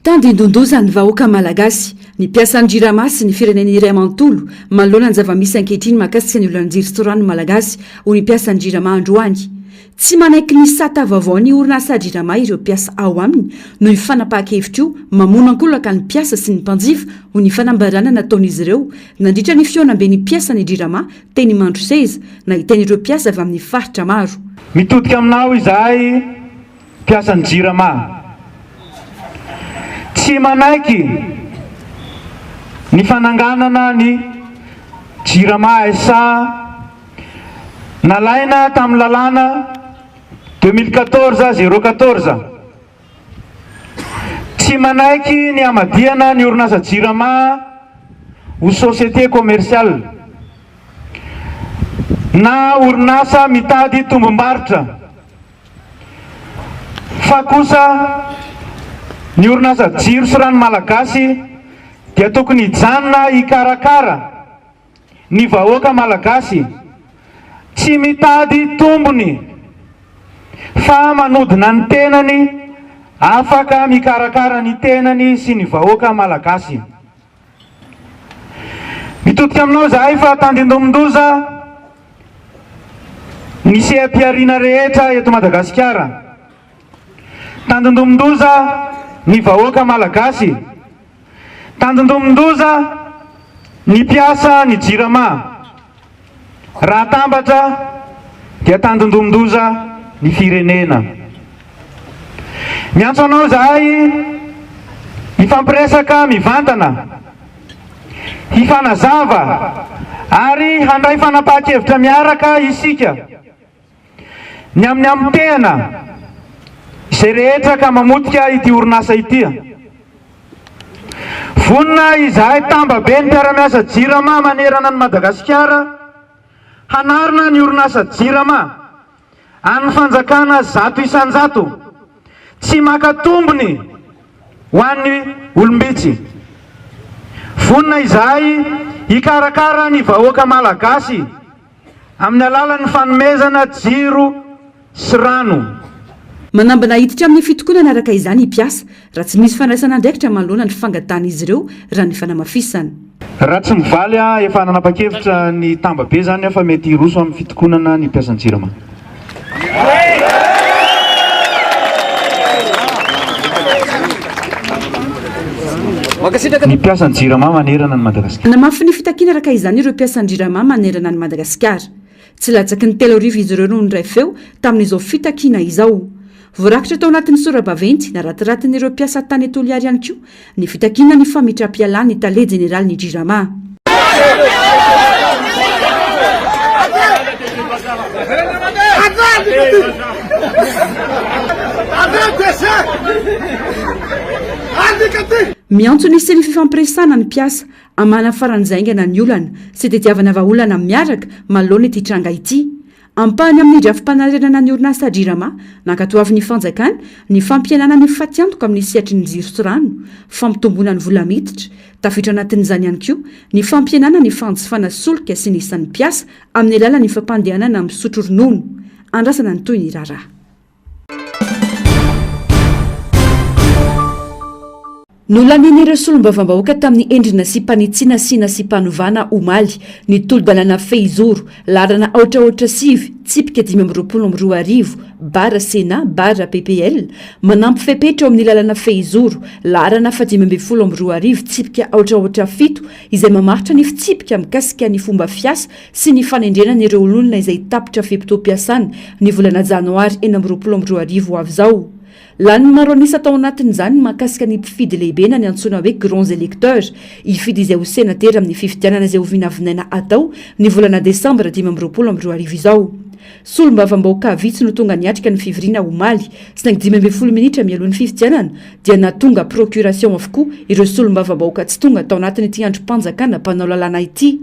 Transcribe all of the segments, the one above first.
Tandindon-doza ny vahoaka malagasy, ny mpiasan'ny Jirama sy ny firenena iray manontolo manoloana ny zava-misy ankehitriny mahakasika ny olan'ny jiro sy rano malagasy, hoy ny mpiasan'ny Jirama androany. Tsy manaiky ny sata vaovaon'ny orinasa Jirama ireo mpiasa ao aminy noho io fanapahan-kevitra io mamono ankolaka ny mpiasa sy ny mpanjifa, hoy ny fanambarana nataon'izy ireo nandritra ny fihaonamben'ny mpiasan'ny Jirama teny Mandroseza, nahitana ireo mpiasa avy amin'ny faritra maro. Mitodika aminao izahay mpiasan'ny Jirama. Tsy manaiky ny fananganana ny Jirama SA nalaina tamin'ny lalàna 2014 014. Tsy manaiky ny hamadihana ny orinasa Jirama ho société commerciale na orinasa mitady tombom-barotra fa kosa ny orinasa Jiro sy Rano Malagasy dia tokony hijanona hikarakara ny vahoaka Malagasy tsy mitady tombony fa manodina ny tenany afaka mikarakara ny tenany sy ny vahoaka Malagasy. Mitodika aminao izahay fa tandindomin-doza ny seha-pihariana rehetra eto Madagasikara. Tandindomin-doza ny vahoaka Malagasy. Tandindomin-doza ny mpiasa ny Jirama. Raha atambatra dia tandindomin-doza ny firenena. Miantso anao izahay hifampiresaka mivantana, hifanazava ary handray fanapahan-kevitra miaraka isika. Ny amin'ny hamotehana izay rehetra ka mamotika ity orinasa ity. Vonona izahay tambabe ny mpiara-miasa Jirama manerana an'i Madagasikara hanarina ny orinasa Jirama an'ny fanjakana 100%, tsy maka tombony ho an'ny olom-bitsy. Vonona izahay hikarakara ny vahoaka Malagasy. Amin'ny alalan'ny fanomezana jiro sy rano. Manambana hiditra amin'ny fitokonana araka izany i mpiasa raha tsy misy fandraisana andraikitra manoloana ny fangatahan'izy ireo raha ny fanamafisana. Raha tsy mivaly aho, efa nanapa-kevitra ny tambabe izany aho fa mety hiroso amin'ny fitokonana ny mpiasan'ny Jirama. Ny mpiasan'ny Jirama manerana an'i Madagasikara. Nanamafy ny fitakiana araka izany ireo mpiasan'ny Jirama manerana an'i Madagasikara. Tsy latsaky ny 3000 izy ireo no niray feo tamin'izao fitakiana izao. Voarakitra tao anatin'ny sora-baventy naratiratin'ireo mpiasa tany Toliary ihany koa ny fitakiana ny fametram-pialan'ny tale jeneralin'ny Jirama. Miantso ny hisian'ny fifampiresahana ny mpiasa hamahana faran'izay haingana ny olana sy tediavana vahaolana miaraka manoloana ity tranga ity. Ampahany amin'ny drafi-panarenana ny orinasa Jirama, nankatoavin'ny fanjakana ny fampihenana ny fatiantoka amin'ny sehatry ny jiro sy rano, fampitomboana ny vola miditra, tafiditra anatin'izany ihany koa ny fampihenana ny fanjifana solika sy ny isan'ny mpiasa amin'ny alalan'ny fampandehanana misotro ronono. Andrasana ny tohin'ny raharaha. Nolanian'ireo solombavambahoaka tamin'ny endriny nasiam-panitsiana sy nasiam-panovana omaly ny tolo-dalàna fehizoro, laharana aotra aotra sivy, tsipika 2025, bara Sénat, bara PPL, manampy fepetra eo amin'ny lalana fehizoro, laharana faha-2015, tsipika aotra aotra fito, izay mamaritra ny fitsipika mikasika ny fomba fiasa sy ny fanendrena an'ireo olona izay tapitra fe-potoam-piasana ny volana janoary 2026 ho avy izao. Lany maro an'isa tao anatin'izany ny mahakasika ny mpifidy lehibe na ny antsoina hoe grands électeurs, hifidy izay ho senatera amin'ny fifidianana izay ho vinavinaina hatao ny volana desambra 2025 izao. Solombavambahoaka vitsy no tonga niatrika ny fivoriana omaly, saingy 15 minitra mialoha ny fifidianana dia nahatonga procuration avokoa ireo solombavambahoaka tsy tonga tao anatin'ity andrim-panjakana mpanao lalàna ity.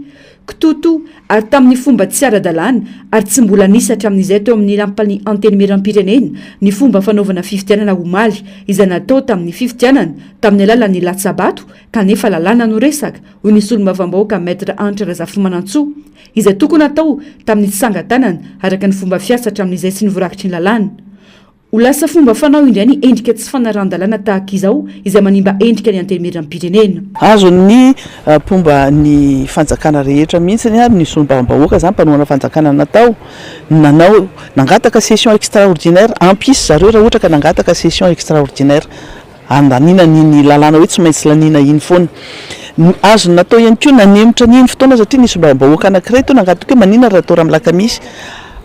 Kitoatoa ary tamin'ny fomba tsy ara-dalàna ary tsy mbola nisy hatramin'izay teo amin'ny lampan'ny Antenimierampirenena ny fomba fanaovana fifidianana omaly izay natao tamin'ny fifidianana tamin'ny alalan'ny latsa-bato kanefa lalàna no resaka, hoy ny solombavambahoaka Maître Hanitra Razafimanantsoa, izay tokony hatao tamin'ny tsangan-tanana araka ny fomba fiasa hatramin'izay sy ny voarakitry ny lalàna. Ho lasa fomba fanao indray ny endrika tsy fanarahan-dalàna tahaka izao izay manimba endrika ny Antenimierampirenena. Azon'ny mpomba ny fanjakana rehetra mihitsy ary ny solombavambahoaka izany mpanohana fanjakana natao nanao nangataka session extraordinaire hampisy zareo raha ohatra ka nangataka session extraordinaire Handaniana an'iny lalàna hoe tsy maintsy laniana iny foana. Azony natao ihany koa nanemotra an'iny fotoana satria nisy solombavambahoaka anankiray teo nangataka hoe maninona raha atao Ramilakamisy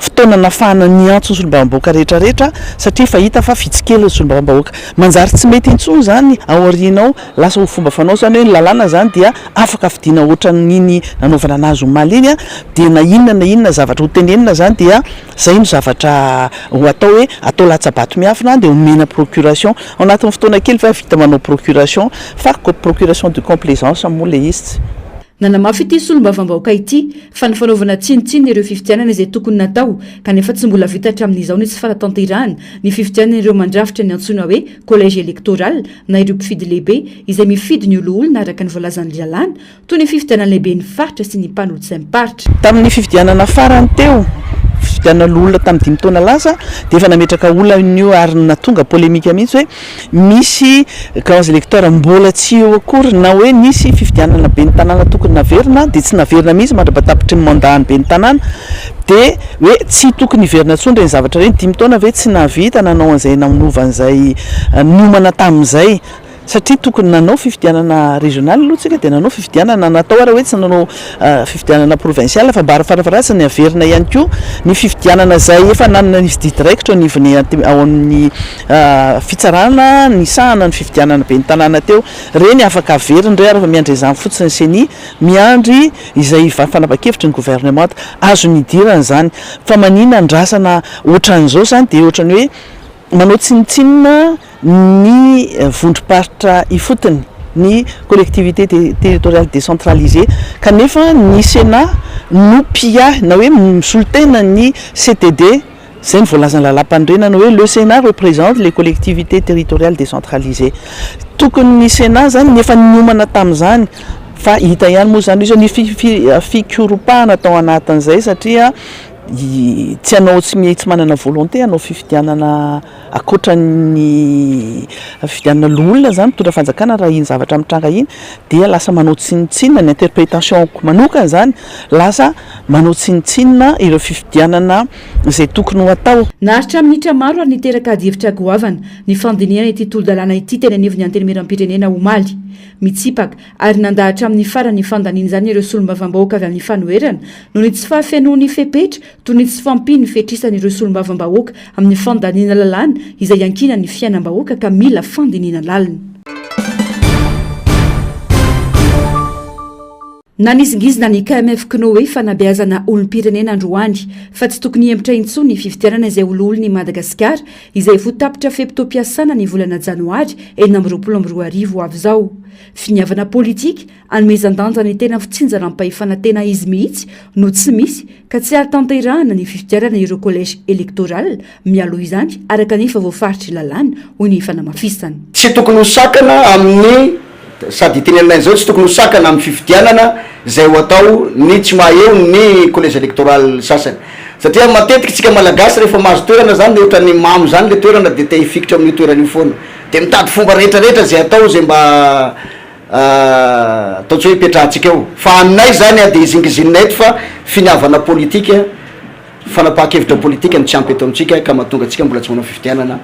fotoana nafahana niantso ny solombavambahoaka rehetra rehetra satria efa hita fa vitsy kely ny solombavambahoaka. Manjary tsy mety intsony izany ao aoriana ao, lasa ho fomba fanao izany hoe ny lalàna izany dia afaka fidiana ohatran'iny nanaovana an'azy omaly iny dia na inona na inona zavatra ho tenenina izany dia Zay no zavatra ho atao hoe atao latsa-bato miafina dia omena procuration. Ao anatin'ny fotoana kely ve vita manao procuration fa procuration de complaisance moa le izy tsy. Nanamafy ity solombavambahoaka ity fa ny fanaovana tsinontsinona ireo fifidianana izay tokony natao kanefa tsy mbola vita hatramin'izao ny tsy fanatanterahana ny fifidianana ireo mandrafitra ny antsoina hoe collège électoral na ireo mpifidy lehibe izay mifidy ny oloolona araka ny voalazan'ny lalàna Toy ny fifidianana lehiben'ny faritra sy ny mpanolotsaim-paritra. Tamin'ny fifidianana farany teo, fifidianana loholona tamin'ny dimy taona lasa, dia efa nametraka olana io ary nahatonga polémique mihitsy hoe misy grands électeurs mbola tsy eo akory na hoe nisy fifidianana ben'ny tanàna tokony naverina dia tsy naverina mihitsy mandra-patapitry ny mandat ny ben'ny tanàna dia hoe tsy tokony hiverina intsony ireny zavatra ireny, dimy taona ve tsy nahavita nanao an'izay nanova an'izay niomana tamin'izay. Satria tokony nanao fifidianana régional aloha tsika dia nanao fifidianana natao ara hoe tsy nanao fifidianana provincial fa mba farafaharatsiny averina ihany koa ny fifidianana izay efa nanana ny didy raikitra eo anivon'ny ao amin'ny fitsarana nisahana ny fifidianana ben'ny tanàna teo. Ireny afaka averina ireny ary fa miandry izany fotsiny ny ceni, miandry izay fanapa-kevitry ny gouvernemanta. Azony idirana izany fa manina andrasana ohatran'izao izany dia ohatran'ny hoe manao tsinontsinona ny vondrom-paritra ifotony, ny collectivité territoriale décentralisée, kanefa ny Sénat no mpiahy na hoe misolo tena ny CTD, izay no voalazan'ny lalàmpanorenana hoe le Sénat représente les collectivités territoriales décentralisées. Tokony ny Sénat izany efa niomana tamin'izany fa hita ihany moa izany hoe nisy fikoropahana tao anatin'izay satria tsy hanao tsy manana volonté hanao fifidianana Ankoatra ny fifidianana loholona izany, mpitondra fanjakana raha iny zavatra mitranga iny dia lasa manao tsinontsinona, ny interpretation-ko manokana izany, lasa manao tsinontsinona ireo fifidianana izay tokony ho atao. Naharitra minitra maro ary niteraka adihevitra goavana ny fandinihana ity tolo-dalàna ity teny anivon'ny Antenimierampirenena omaly. Mitsipaka ary nandà hatramin'ny farany ny fandaniana izany ireo solombavambahoaka avy amin'ny fanoherana noho ny tsy fahafenoan'ny fepetra toy ny tsy fahampian'ny fetrisan'ireo solombavambahoaka amin'ny fandaniana lalàna izay iankinan'ny fiainam-bahoaka ka mila fandinihana lalina. Nanizingizina ny KMF Cnoe fanabeazana olom-pirenena androany fa tsy tokony hihemotra intsony ny fifidianana izay ho loholon'i Madagasikara izay ho tapitra fe-potoam-piasana ny volana janoary 2026 ho avy izao. Finiavana politika Anomezan-danja ny tena fitsinjaram-pahefana tena izy mihitsy no tsy misy ka tsy ahatanterahana ny fifidianana ireo collège électoral mialoha izany araka ny efa voafaritry lalàna, hoy ny fanamafisana. Tsy tokony ho sakana amin'ny, sady itenenana izao, tsy tokony ho sakana amin'ny fifidianana izay ho atao ny tsy maha eo ny collège électoral sasany. Satria matetika isika Malagasy rehefa mahazo toerana izany dia ohatran'ny mamo izany ilay toerana dia te hifikitra amin'io toerana io foana. Dia mitady fomba rehetra rehetra izay atao izay mba Atao tsy hoe ipetrahantsika eo. Fa aminay izany dia izingizininay eto fa finiavana politika, fanapahan-kevitra politika no tsy ampy eto amintsika ka mahatonga antsika mbola tsy manao fifidianana.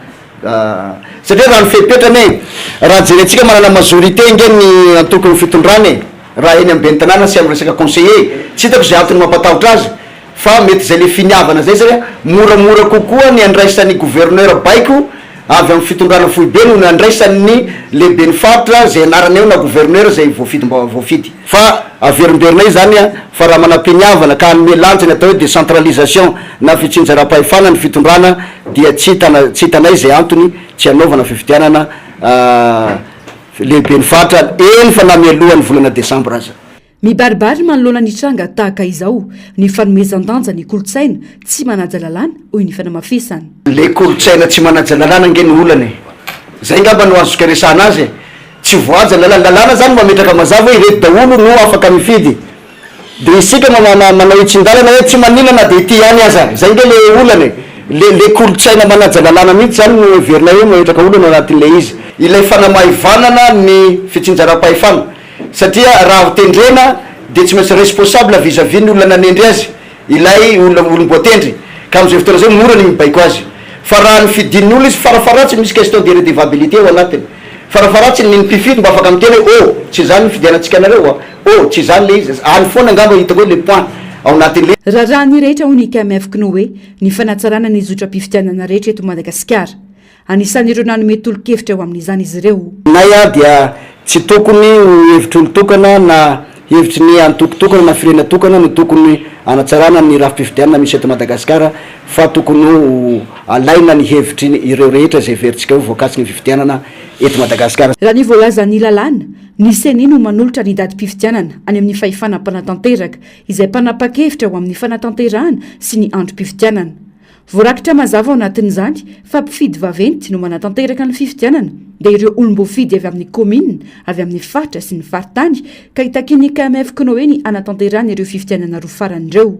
Satria raha ny fepetra anie, raha jerentsika manana majorité ange ny antokon'ny fitondrana e, raha eny amin'ny ben'ny tanàna sy amin'ny resaka conseiller, tsy hitako izay antony mampatahotra azy fa mety izay le finiavana izay satria moramora kokoa ny andraisan'ny gouverneur baiko avy amin'ny fitondrana foibe noho ny andraisan'ny lehiben'ny faritra izay anarana eo na gouverneur izay voafidim-bahoaka voafidy. Fa averimberinay izany fa raha manam-piniavana ka hanome lanja ny atao hoe décentralisation na fitsinjaram-pahefana ny fitondrana dia tsy hitana tsy hitanay izay antony tsy hanaovana fifidianana lehiben'ny faritra eny fa na mialohan'ny volana desambra aza. Mibaribary manoloana ny tranga tahaka izao ny fanomezan-danja ny kolontsaina tsy manaja lalàna, hoy ny fanamafisana. Le kolontsaina tsy manaja lalàna ange no olana e! Zay ngamba no azoko iresahana azy e! Tsy voahaja ny lalàna, lalàna zany mametraka mazava hoe ireto daholo no afaka mifidy, de isika manao hitsin-dalana hoe tsy maninona na de ity ihany aza, zay nge le olana e! Le le kolontsaina manaja lalàna mihitsy zany no heverinay hoe mametraka olana ao anatin'ilay izy. Ilay fanamaivanana ny fitsinjaram-pahefana satria raha ho tendrena dia tsy maintsy responsable vis à vis ny olona nanendry azy ilay olona olom-boatendry ka amin'izay fotoana izay mora ny mibaiko azy fa raha ny fidin'ny olona izy farafaharatsiny misy question de redevabilité ao anatiny farafaharatsiny ny mpifidy mba afaka miteny hoe oh tsy izany ny fidianantsika anareo a oh tsy izany le izy any foana angamba hitako hoe le point ao anatin'le Rarahan'ny rehetra hoy ny KMF Cnoe ny fanatsarana ny zotram-pifidianana rehetra eto Madagasikara. Anisan'ireo nanome tolo-kevitra ho amin'izany izy ireo. Aminay aho dia tsy tokony ho hevitr'olon-tokana na hevitry ny antoko tokana na firenena tokana no tokony hanatsarana ny rafi-pifidianana misy eto Madagasikara fa tokony ho alaina ny hevitry ireo rehetra izay heverintsika ho voakasiky ny fifidianana eto Madagasikara. Raha ny voalazan'ny lalàna, ny Ceni no manolotra ny datim-pifidianana any amin'ny fahefana mpanatanteraka, izay mpanapa-kevitra ho amin'ny fanatanterahana sy ny androm-pifidianana. Voarakitra mazava ao anatin'izany fa mpifidy vaventy no manatanteraka ny fifidianana, dia ireo olom-boafidy avy amin'ny kaominina, avy amin'ny faritra sy ny faritany, ka itakian'ny KMF Cnoe ny hanatanterahana ireo fifidianana roa farany ireo.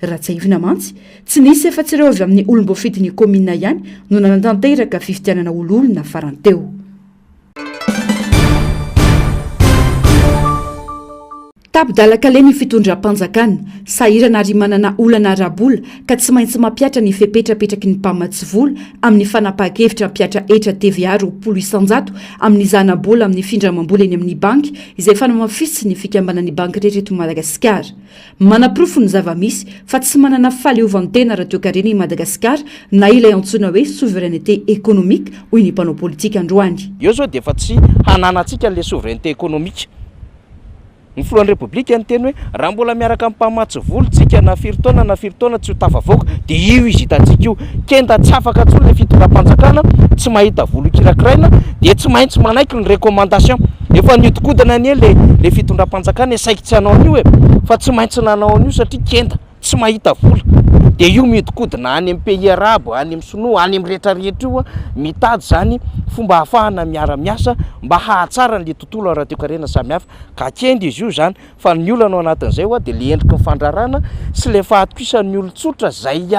Raha tsiahivina mantsy, tsy nisy afa-tsy ireo avy amin'ny olom-boafidin'ny kaominina ihany no nanatanteraka fifidianana ololona farany teo. Tapi-dalan-kaleha ny fitondram-panjakana, sahirana ary manana olana ara-bola ka tsy maintsy mampihatra ny fepetra apetraky ny mpamatsy vola amin'ny fanapahan-kevitra hampihatra hetra TVA 20% amin'ny zana-bola amin'ny findramam-bola eny amin'ny banky izay fanamafisin'ny fikambanan'ny banky rehetra eto Madagasikara. Manaporofo ny zava-misy fa tsy manana fahaleovantena ara-toekarena i Madagasikara na ilay antsoina hoe souveraineté économique hoy ny mpanao politika androany. Eo izao dia efa tsy hananantsika an'ilay souveraineté économique. Ny filohan'ny Repoblika niteny hoe raha mbola miaraka amin'ny mpamatsy vola tsika na firy taona na firy taona tsy ho tafavoaka dia io izy hitantsika io. Kenda tsy afaka intsony ilay fitondram-panjakana, tsy mahita vola hokirakiraina dia tsy maintsy manaiky ny recommandation. Efa nihodinkodina anie ilay ilay fitondram-panjakana e, saiky tsy hanao an'io e, fa tsy maintsy nanao an'io satria kenda, tsy mahita vola. Dia io mihodinkodina any amin'ny pays arabo, any amin'ny sinoa, any amin'ny rehetra rehetra io mitady izany fomba ahafahana miara-miasa mba hahatsara an'ilay tontolo ara-toekarena samihafa ka kendry izy io izany fa ny olana ao anatin'izay hoa dia le endriky ny fandrarana sy le fahatokisan'ny olon-tsotra izay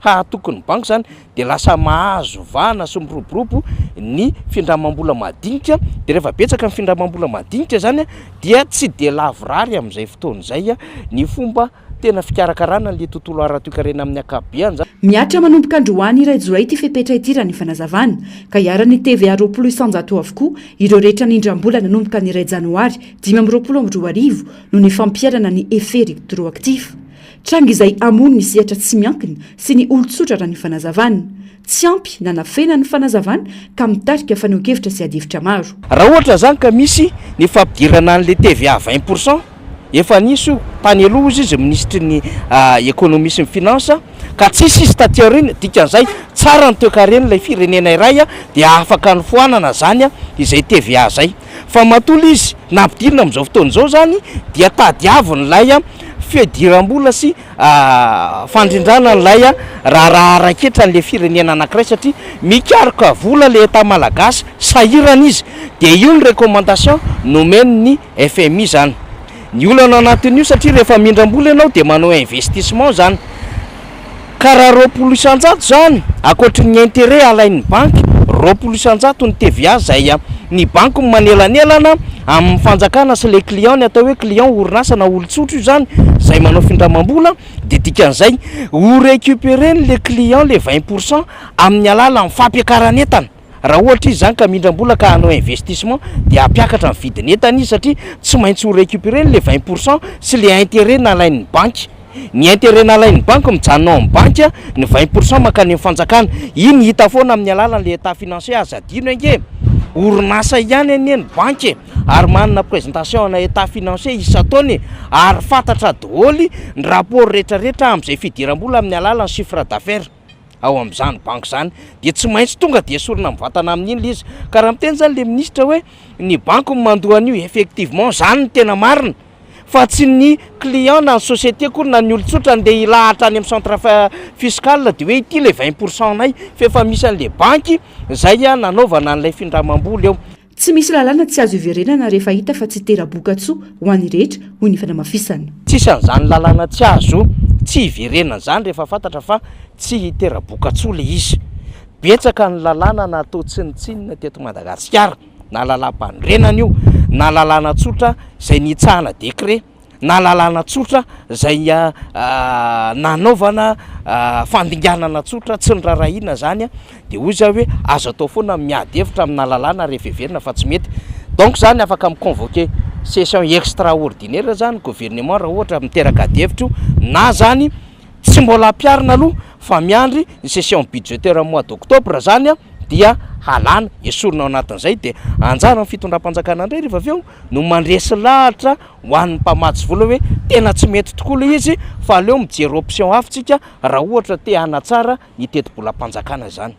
hahatoky ny banky izany dia lasa mahazo vahana sy miroborobo ny findramam-bola madinika dia rehefa betsaka ny findramam-bola madinika izany dia tsy dia lavorary amin'izay fotoana izay ny fomba tena fikarakarana an'ilay tontolo ara-toekarena amin'ny ankapobeany izany. Mihatra manomboka androany iray jolay ity fepetra ity raha ny fanazavana, ka iharan'ny TVA 20% avokoa ireo rehetra nindram-bola nanomboka ny iray janoary 2025 noho ny fampiharana ny effet rétroactif. Tranga izay hamono ny sehatra tsy miankina sy ny olon-tsotra raha ny fanazavana. Tsy ampy na nafenina ny fanazavana ka mitarika fanehoan-kevitra sy adihevitra maro. Raha ohatra izany ka misy ny fampidirana an'ilay TVA 20 pour cent, efa nisy io tany aloha hozy izy minisitry ny économie sy ny finance, ka tsisy izy taty aoriana, dikan'izay tsara ny toekaren'ilay firenena iray dia afaka nofoanana izany izay TVA izay. Fa matoa ilay izy nampidirina amin'izao fotoana izao izany dia tadiavin'ilay fidiram-bola sy fandrindrana an'ilay raharaha ara-ketra an'ilay firenena anankiray satria mikaroka vola ilay Etat malagasy, sahirana izy, dia io ny recommandation nomen'ny FMI izany. Ny olana anatin'io satria rehefa mindram-bola ianao dia manao investissement izany. Ka raha 20% izany, ankoatry ny intérêt alain'ny banky, 20% ny TVA izay ny banky no manelanelana amin'ny fanjakana sy ilay client, ny atao hoe client orinasa na olon-tsotra io izany, izay manao findramam-bola, dia dikan'izay ho récupérer-n'ilay client ilay 20% amin'ny alalan'ny fampiakaran'entana. Raha ohatra izy izany ka mindram-bola ka hanao investissement dia hampiakatra ny vidin'entana izy satria tsy maintsy ho récupérer-ny ilay 20% sy ilay intérêt nalain'ny banky. Ny intérêt nalain'ny banky mijanona ao amin'ny banky, ny 20% mankany amin'ny fanjakana. Iny hita foana amin'ny alalan'ilay état financier, aza adino ange e! Orinasa ihany anie ny banky e! Ary manana présentation ana état financier isan-taona e! Ary fantatra daholo ny rapport rehetrarehetra amin'izay fidiram-bola amin'ny alalan'ny chiffre d'affaires ao amin'izany banky izany. Dia tsy maintsy tonga dia esorina mivantana amin'iny ilay izy. Ka raha miteny izany ilay minisitra hoe ny banky no mandoa an'io, effectivement izany no tena marina. fa tsy ny client na ny société akory na ny olon-tsotra andeha hilahatra any amin'ny centre fiscal dia hoe ity ilay 20 pour cent nay fa efa misy an'ilay banky izay nanaovana an'ilay findramam-bola eo. Tsy misy lalàna tsy azo iverenana rehefa hita fa tsy hitera-bokatsoa ho an'ny rehetra, hoy ny fanamafisana. Tsisy an'izany lalàna tsy azo. Tsy hiverenana izany rehefa fantatra fa tsy hitera-bokatsoa ilay izy. Betsaka ny lalàna natao tsinontsinona teto Madagasikara, na lalàm-panorenana io, na lalàna tsotra izay nitsahana décret, na lalàna tsotra izay nanaovana fandinganana tsotra tsy niraharahiana izany dia hoy za hoe azo atao foana ny miady hevitra amina lalàna rehefa heverina fa tsy mety. Donc zany afaka mi-convoquer session extraordinaire zany gouvernement raha ohatra miteraka ady hevitra io na zany tsy mbola ampiharina aloha fa miandry ny session budgetaire mois d'octobre zany dia halana, esorina ao anatin'izay dia anjaran'ny fitondram-panjakana indray rehefa avy eo no mandresy lahatra ho an'ny mpamatsy vola hoe tena tsy mety tokoa ilay izy fa aleo mijery option hafa tsika raha ohatra te hanatsara ny tetibolam-panjakana izany.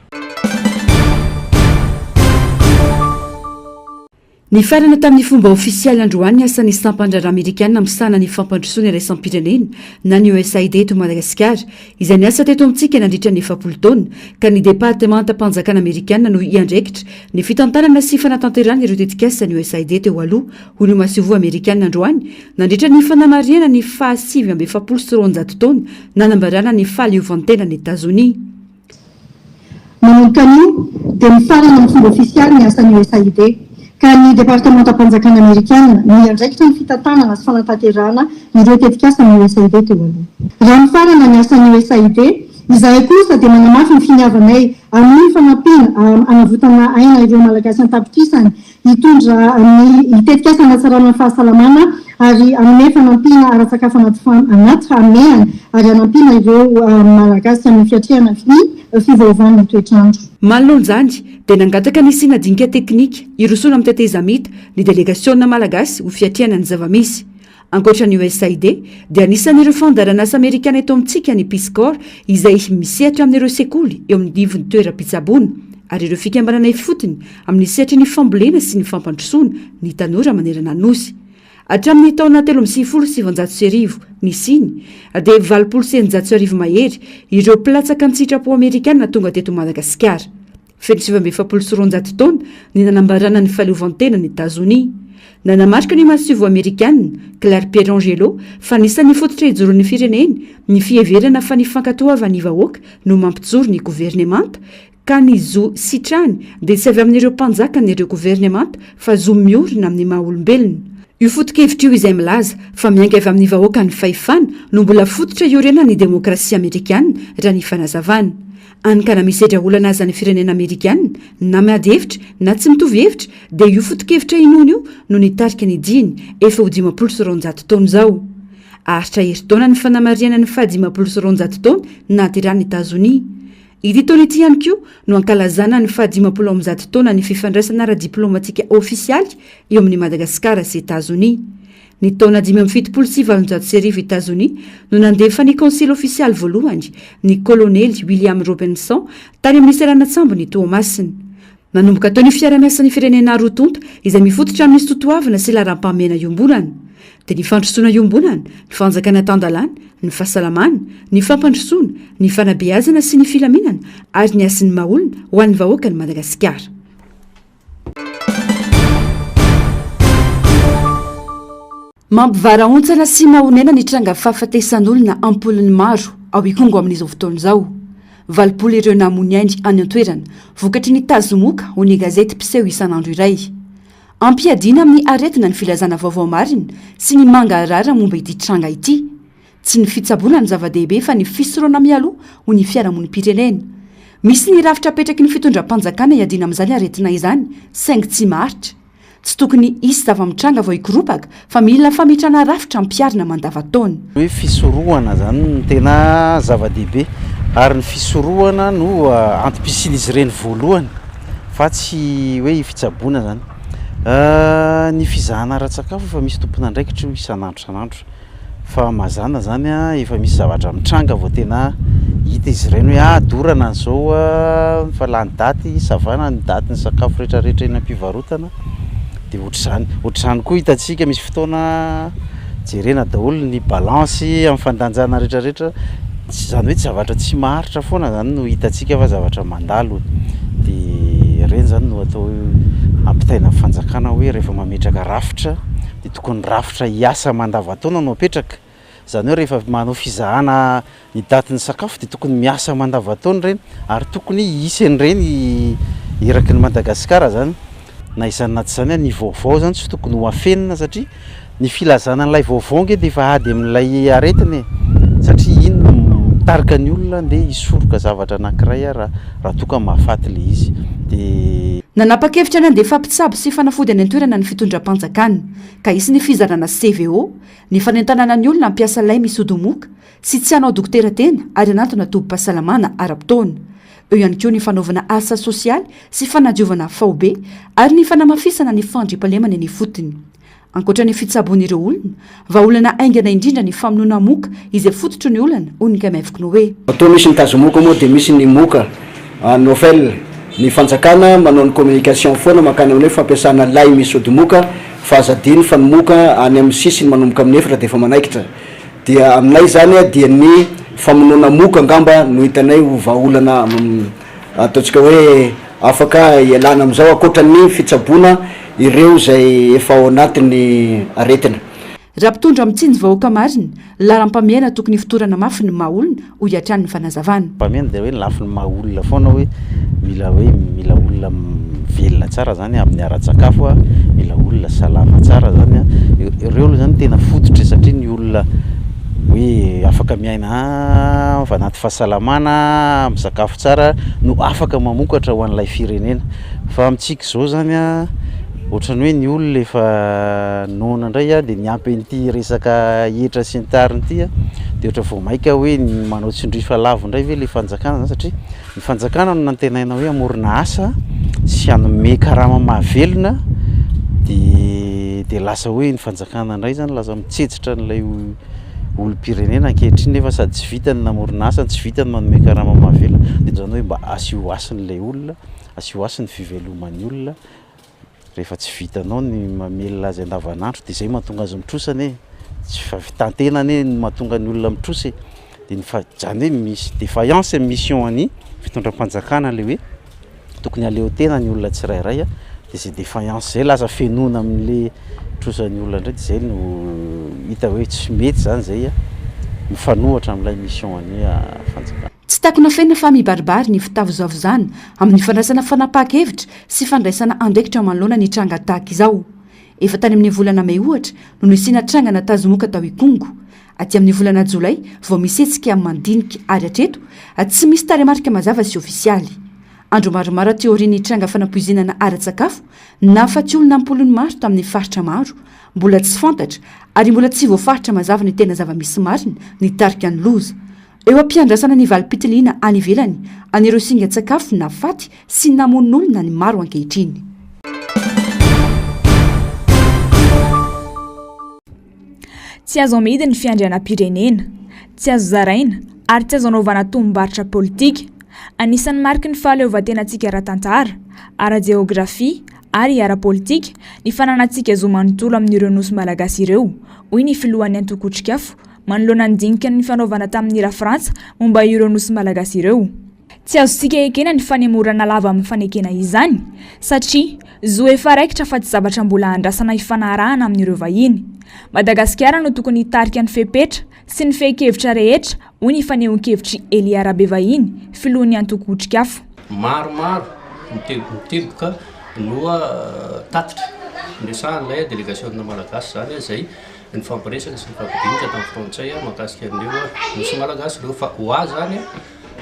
Nifarana tamin'ny fomba ofisialy androany ny asan'ny sampan-draharaha amerikana misahana ny fampandrosoana iraisam-pirenena na ny USAID eto Madagasikara izay niasa teto amintsika nandritra ny 40 taona ka ny departemantam-panjakana amerikana no hiandraikitra ny fitantanana sy fanatanterahana ireo tetikasan'ny USAID teo aloha hoy ny masoivoho amerikana androany nandritra ny fanamarihana ny faha 249 taona nanambarana ny fahaleovantenan'i Etazonia. Manomboka anio dia mifarana amin'ny fomba ofisialy ny asan'ny USAID, ka ny Departemantam-panjakana Amerikana no hiandraikitra ny fitantanana sy fanatanterahana ireo tetikasan'ny USAID teo aloha. Raha mifarana ny asan'ny USAID, izahay kosa dia manamafy ny finiavanay amin'ny fanampiana hanavotana aina ireo Malagasy an-tapitrisany Hitondra ny tetikasa hanatsarana ny fahasalamana ary hanome fanampiana ara-tsakafo anaty anaty fahamehana ary hanampiana ireo Malagasy amin'ny fiatrehana ny fiovaovan'ny toetr'andro. Manoloana izany dia nangataka ny hisiana dinika teknika hirosoana amin'ny tetezamita ny delegasiona malagasy ho fiatrehana ny zava-misy. Ankoatra ny USAID dia anisan'ireo fandaharanasa amerikana eto amintsika ny Peace Corps izay misehatra amin'ireo sekoly eo amin'ny ivon'ny toeram-pitsaboana ary ireo fikambanana ifotony amin'ny sehatry ny fambolena sy ny fampandrosoana ny tanora manerana ny Nosy. Hatramin'ny taona 1993 nisiany dia 1680 mahery ireo mpilatsaka an-tsitrapo amerikana tonga teto Madagasikara. Feno 249 taona ny nanambarana ny fahaleovantenan'i Etazonia. Nanamarika ny masoivoho amerikana, Claire Pierangelo, fa anisan'ny fototra ijoroan'ny fireneny ny fiheverana fa ny fankatoavan'ny vahoaka no mampijoro ny governemanta, ka ny zo sitrany dia tsy avy amin'ireo mpanjakan'ireo governemanta fa zo miorina amin'ny maha olombelona. Io foto-kevitra io izay milaza fa miainga avy amin'ny vahoaka ny fahefana no mbola fototra iorenan'ny demokrasia amerikana raha ny fanazavana. Any ka na misedra olana aza ny firenena amerikana, na miady hevitra na tsy mitovy hevitra, dia io foto-kevitra inoana io no nitarika ny diany efa ho 250 taona izao. Haharitra herintaona ny fanamarihana ny faha 250 taona nahaterahan'i Etazonia. Ity taona ity ihany koa no hankalazana ny faha 150 taona ny fifandraisana ara-diplaomatika ofisialy eo amin'i Madagasikara sy Etazonia. Ny taona 1875 Etazonia no nandefa ny kaonsily ofisialy voalohany, ny Kolonely William Robinson, tany amin'ny seranan-tsambon'i Toamasina. Nanomboka teo ny fiarahamiasan'ny firenena roa tonta izay mifototra amin'ny sotoavina sy laharam-pahamehana iombonana, dia ny fandrosoana iombonana, ny fanjakana tan-dalàna, ny fahasalamana, ny fampandrosoana, ny fanabeazana sy ny filaminana ary ny hasin'ny maha-olona ho an'ny vahoakan'i Madagasikara. Mampivarahontsana sy mahonena ny tranga fahafatesan'olona am-polony maro ao Ikongo amin'izao fotoana izao. 80 ireo namoy ny ainy any an-toerana, vokatry ny tazomoka, hoy ny gazety mpiseho isan'andro iray. Ampiadiana amin'ny aretina ny filazana vaovao marina sy ny mangarahara momba ity tranga ity. Tsy ny fitsaboana no zava-dehibe fa ny fisorohana mialoha ho ny fiarahamonim-pirenena. Misy ny rafitra apetraky ny fitondram-panjakana hiadiana amin'izany aretina izany saingy tsy maharitra. Tsy tokony hisy zava-mitranga vao hikoropaka fa mila fametrahana rafitra ampiharina mandavantaona. Ny hoe fisorohana izany no tena zava-dehibe ary ny fisorohana no antom-pisian'izy ireny voalohany fa tsy hoe fitsaboana izany. Ny fizahana ara-tsakafo efa misy tompon'andraikitra io isan'andro isan'andro. Fa mazàna zany an, efa misy zavatra mitranga vao tena hita izy ireny hoe ah dorana an'izao an, efa lany daty, savana ny datin'ny sakafo rehetra rehetra eny am-pivarotana, dia ohatr'izany. Ohatr'izany koa hitantsika misy fotoana jerena daholo ny balance amin'ny fandanjana rehetra rehetra, tsy izany hoe zavatra tsy maharitra foana zany no hitantsika fa zavatra mandalo. Dia ireny zany no atao hoe ampitaina amin'ny fanjakana hoe rehefa mametraka rafitra dia tokony rafitra hiasa mandavantaona no apetraka. Izany hoe rehefa manao fizahana ny datin'ny sakafo dia tokony miasa mandavantaona ireny ary tokony hisy an'ireny eraky ny Madagasikara izany. Na izany na tsy izany, ny vaovao izany tsy tokony ho afenina satria ny filazana an'ilay vaovao ange dia efa ady amin'ilay aretina e! Satria iny no mitarika ny olona andeha hisoroka zavatra anankiray raha raha toa ka mahafaty ilay izy. Dia. Nanapa-kevitra ny handefa mpitsabo sy fanafody any an-toerana ny fitondram-panjakana, ka hisy ny fizarana CVO, ny fanentanana ny olona hampiasa lay misy ody moka sy tsy hanao dokotera tena ary hanantona tobim-pahasalamana ara-potoana. Eo ihany koa ny fanaovana asa sosialy sy fanadiovana faobe ary ny fanamafisana ny fandriampahalemana eny ifotony. Ankoatra ny fitsaboana ireo olona, vahaolana haingana indrindra ny famonoana moka izay fototry ny olana, hoy ny KMF Cnoe. Matoa misy ny tazomoka moa dia misy ny moka Novel. Ny fanjakana manao ny communication foana mankany amin'ny hoe fampiasana lay misy odimoka fa aza adino fa ny moka any amin'ny sisiny manomboka amin'ny efatra dia efa manaikitra. Dia aminay izany dia ny famonoana moka angamba no hitanay ho vahaolana ataontsika hoe afaka ialana amin'izao ankoatra ny fitsaboana ireo izay efa ao anatin'ny aretina. Raha mpitondra mitsinjo vahoaka marina, laharam-pahamehana tokony hifotorana mafy ny maha olona, hoy hatrany ny fanazavana. Mpameno dia hoe ny lafiny maha olona foana hoe mila hoe mila olona velona tsara zany amin'ny ara-tsakafo a, mila olona salama tsara zany a, ireo aloha zany tena fototra e satria ny olona hoe afaka miaina avy anaty fahasalamana, misakafo tsara no afaka mamokatra ho an'ilay firenena fa amintsika izao zany a ohatran'ny hoe ny olona efa noana indray a dia niampy an'ity resaka hetra sy ny tariny ity a dia ohatra vao maika hoe ny manao tsindrifa lavo indray ve ilay fanjakana zany satria ny fanjakana no nantenaina hoe hamorona asa sy hanome karama mahavelona dia dia lasa hoe ny fanjakana indray zany lasa mitsetsitra an'ilay olom-pirenena ankehitriny nefa sady tsy vitany ny namorona asa tsy vitany manome karama mahavelona dia zany hoe mba asio hasiny ilay olona Asio hasiny ny fiveloman'ny olona, rehefa tsy vitanao ny mamelona azy andavanandro dia izay mahatonga azy mitrosa anie, tsy fahavitan-tena anie no mahatonga ny olona mitrosa e, dia ny fa- izany hoe misy défaillance amin'ny mission an'ny fitondram-panjakana ilay hoe tokony hahaleo tena ny olona tsirairay dia izay défaillance izay lasa fenoina amin'ilay trosan'ny olona indray dia izay no hita hoe tsy mety izany izay mifanohitra amin'ilay mission an'ny fanjakana. Tsy takona afenina fa mibaribary ny fitavozavozana amin'ny fandraisana fanapahan-kevitra sy fandraisana andraikitra manoloana ny tranga tahaka izao. Efa tany amin'ny volana mey ohatra no nisiana trangana tazomoka tao Ikongo. Aty amin'ny volana jolay vao misy hetsika mandinika ary hatreto tsy misy tarehimarika mazava sy ofisialy. Andro maromaro aty aorian'ny tranga fanapoizinana ara-tsakafo nahafaty olona am-polony maro tamin'ny faritra maro, mbola tsy fantatra ary mbola tsy voafaritra mazava ny tena zava-misy marina nitarika ny loza. Eo am-piandrasana ny valim-pitiliana any ivelany an'ireo singan-tsakafo nahafaty sy namono olona ny maro ankehitriny. Tsy azo amidy ny fiandrianam-pirenena, tsy azo zaraina ary tsy azo anaovana tombom-barotra politika. Anisan'ny mariky ny fahaleovantenantsika ara-tantara, ara-jeografia ary ara-politika ny fananantsika zo manontolo amin'ireo nosy malagasy ireo, hoy ny filohan'ny antoko Otrikafo, manoloana ny dinika nifanaovana tamin'ny Lafrantsa momba ireo nosy malagasy ireo. Tsy azontsika ekena ny fanemorana lava amin'ny fanekena izany satria zo efa raikitra fa tsy zavatra mbola andrasana hifanarahana amin'ireo vahiny. Madagasikara no tokony hitarika ny fepetra sy ny fehin-kevitra rehetra, hoy ny fanehoan-kevitr'i Elia Rabevahiny, filohan'ny antoko Otrikafo. Maromaro ny teboka no tatitra niresahan'ilay delegasiona malagasy izany izay Nifampiresaka sy nifampidinika tamin'ny frantsay aho mahakasika an'ireo nosy malagasy ireo fa ho ahy zany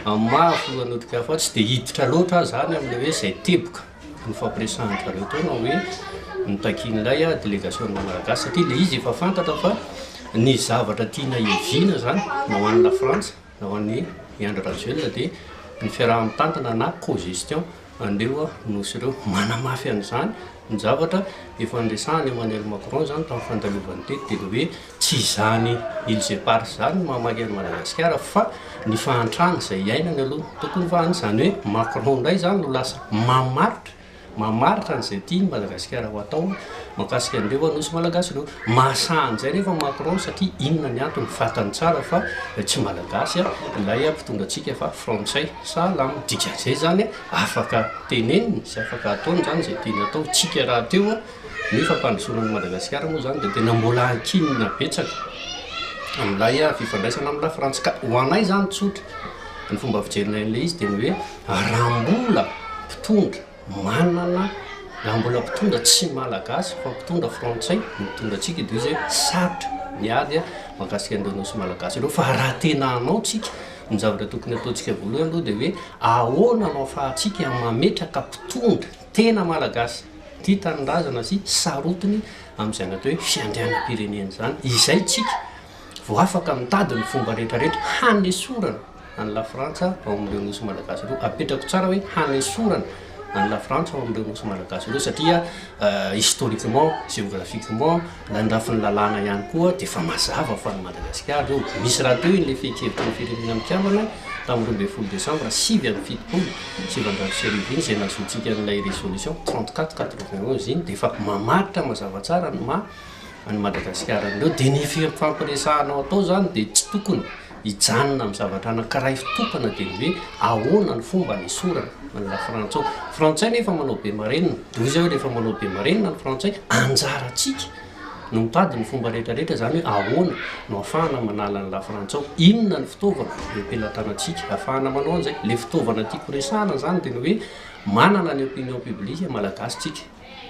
amin'ny maha filohan'ny Otrikafo ahy tsy dia hiditra loatra aho zany amin'ilay hoe izay teboka nifampiresahan-dry zareo teo na hoe notakian'ilay delegasiona malagasy satria ilay izy efa fantatra fa ny zavatra tiana hiaviana zany na ho an'i Lafrantsa na ho an'i Andry Rajoelina dia ny fiaraha-mitantana na co-gestion an'ireo nosy ireo. Manamafy an'izany ny zavatra efa niresahan'i Emmanuel Macron izany tamin'ny fandalovany teto dia ny hoe tsy izany îles éparses izany no mahamaika an'i Madagasikara fa ny fahantrana izay iainany aloha tokony vahana. Izany hoe Macron indray izany no lasa mamaritra Mamaritra an'izay tian'i Madagasikara ho atao mahakasika an'ireo Nosy Malagasy ireo. Mahasahy an'izay anefa Macron satria inona ny antony? Fantany tsara fa tsy Malagasy ilay mpitondra antsika fa Frantsay. Sahala aminy. Dikan'izay izany afaka teneniny sy afaka ataony izany izay tiany atao. Tsika rahateo ny fampandrosoana an'i Madagasikara moa izany dia tena mbola ankinina betsaka. amin'ilay fifandraisana amin'i Lafrantsa. Ka ho anay izany tsotra ny fomba fijerinay an'ilay izy dia ny hoe raha mbola mpitondra manana, raha mbola mpitondra tsy malagasy fa mpitondra frantsay no mitondra antsika dia hoy izy hoe sarotra ny ady mahakasika an'ireo nosy malagasy ireo fa raha tena hanao tsika, ny zavatra tokony hataontsika voalohany aloha dia hoe ahoana no ahafahantsika mametraka mpitondra tena malagasy tia tanindrazana sy sarotiny amin'izany atao hoe fiandrianam-pirenena izany, izay tsika vao afaka mitady ny fomba rehetrarehetra hanesorana an'i Lafrantsa ao amin'ireo nosy malagasy ireo, apetrako tsara hoe hanesorana an'i Lafrantsa ao amin'ireo nosy malagasy ireo satria historiquement, géographiquement, na ny lafiny lalàna ihany koa dia efa mazava fa an'i Madagasikara ireo, misy rahateo iny ilay fehin-kevitry ny firenena mikambana tamin'ny 12 desambra 1979 iny izay nahazoantsika an'ilay résolution 34 91 iny dia efa mamaritra mazava tsara ny maha an'i Madagasikara an'ireo dia ny fifampiresahanao atao izany dia tsy tokony hijanona amin'ny zavatra anankiray tokana dia ny hoe ahoana ny fomba hanesorana an'i Lafrantsa ao. Frantsay nefa manao be marenina, dia hoy izy hoe rehefa manao be marenina ny frantsay, anjarantsika no mitady ny fomba rehetra rehetra izany hoe ahoana no ahafahana manala an'i Lafrantsa ao, inona ny fitaovana eo am-pelatanantsika ahafahana manao an'izay. Ilay fitaovana tiako resahana izany dia ny hoe manana ny opinion publique malagasy tsika.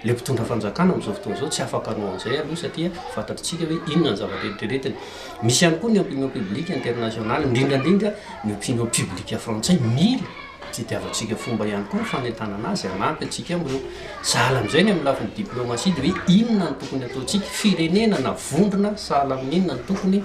Ilay mpitondra fanjakana amin'izao fotoana izao tsy afaka hanao an'izay aloha satria fantatritsika hoe inona ny zavatra eritreretiny. Misy ihany koa ny opinion publique internationale, indrindra indrindra ny opinion publique frantsay mila tadiavantsika fomba ihany koa ny fanentanana azy hanampy antsika amin'ireo. Sahala amin'izay ny amin'ny lafiny diplomatie dia hoe inona no tokony hataontsika, firenena na vondrona sahala amin'inona no tokony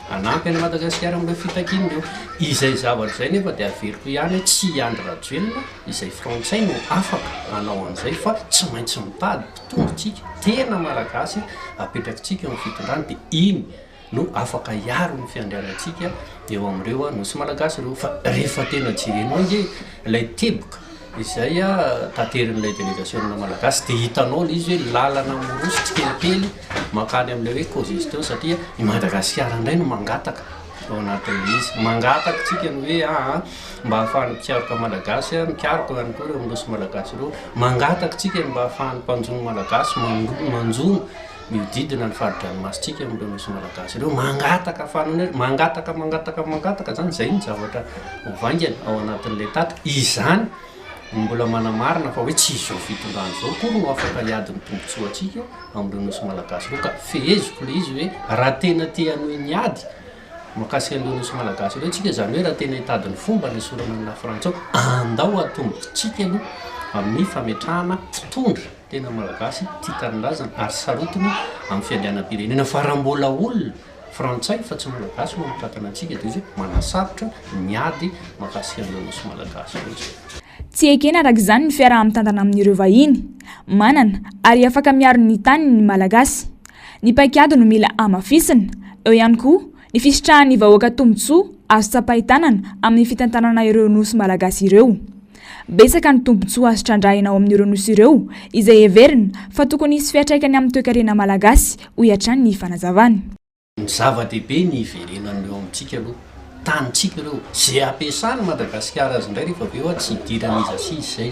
hanampy an'i Madagasikara amin'ireo fitakiana ireo. Izay zavatra izay nefa dia averiko ihany hoe tsy i Andry Rajoelina, Izay frantsay no afaka hanao an'izay fa tsy maintsy mitady mpitondra tsika tena malagasy apetrakitsika eo amin'ny fitondrana dia iny no afaka hiaro ny fiandrianantsika eo amin'ireo nosy malagasy ireo fa rehefa tena jerenao ange ilay teboka izay taterin'ilay delegasiona malagasy dia hitanao ilay izy hoe lalana miroso tsikelikely mankany amin'ilay hoe cogestion satria i Madagasikara indray no mangataka ao anatin'ilay izy. Mangataka isika ny hoe aa mba ahafahan'ny mpikaroka malagasy mikaroka ihany koa ireo nosy malagasy ireo. Mangataka isika ny mba ahafahan'ny mpanjono malagasy manjono mihodidina ny fari-dranomasintsika amin'ireo nosy malagasy ireo. Mangataka fanone- mangataka mangataka mangataka izany, izay no zavatra mivaingana ao anatin'ilay tatitra. Izany no mbola manamarina fa hoe tsy izao fitondrana izao akory no afaka hiady ny tombontsoantsika amin'ireo nosy malagasy ireo ka feheziko ilay izy hoe raha tena te hanohy ny ady mahakasika an'ireo nosy malagasy ireo tsika, izany hoe raha tena hitady ny fomba hanesorana ny lafrantsa ao, andao atombotsika aloha amin'ny fametrahana mpitondra tena malagasy tia tanindrazana ary sarotiny amin'ny fiandrianam-pirenena fa raha mbola olona Frantsay fa tsy Malagasy no mitantana antsika dia izy hoe manasarotra ny ady mahakasika an'ireo nosy Malagasy ireo izay. Tsy ekena araka izany ny fiaraha-mitantana amin'ireo vahiny. Manana ary afaka miaro ny taniny ny Malagasy. Ny paikady no mila hamafisina. Eo ihany koa ny fisitrahan'ny vahoaka tombontsoa azo tsapain-tanana amin'ny fitantanana ireo nosy malagasy ireo. Betsaka ny tombontsoa azo trandrahina ao amin'ireo nosy ireo izay heverina fa tokony hisy fiantraikany amin'ny toekarena malagasy, hoy hatrany ny fanazavany. Ny zava-dehibe ny hiverenan'ireo eo amintsika aloha, tanintsika ireo, izay ampiasan'i Madagasikara azy indray rehefa avy eo tsy hidiran'iza sy iza izay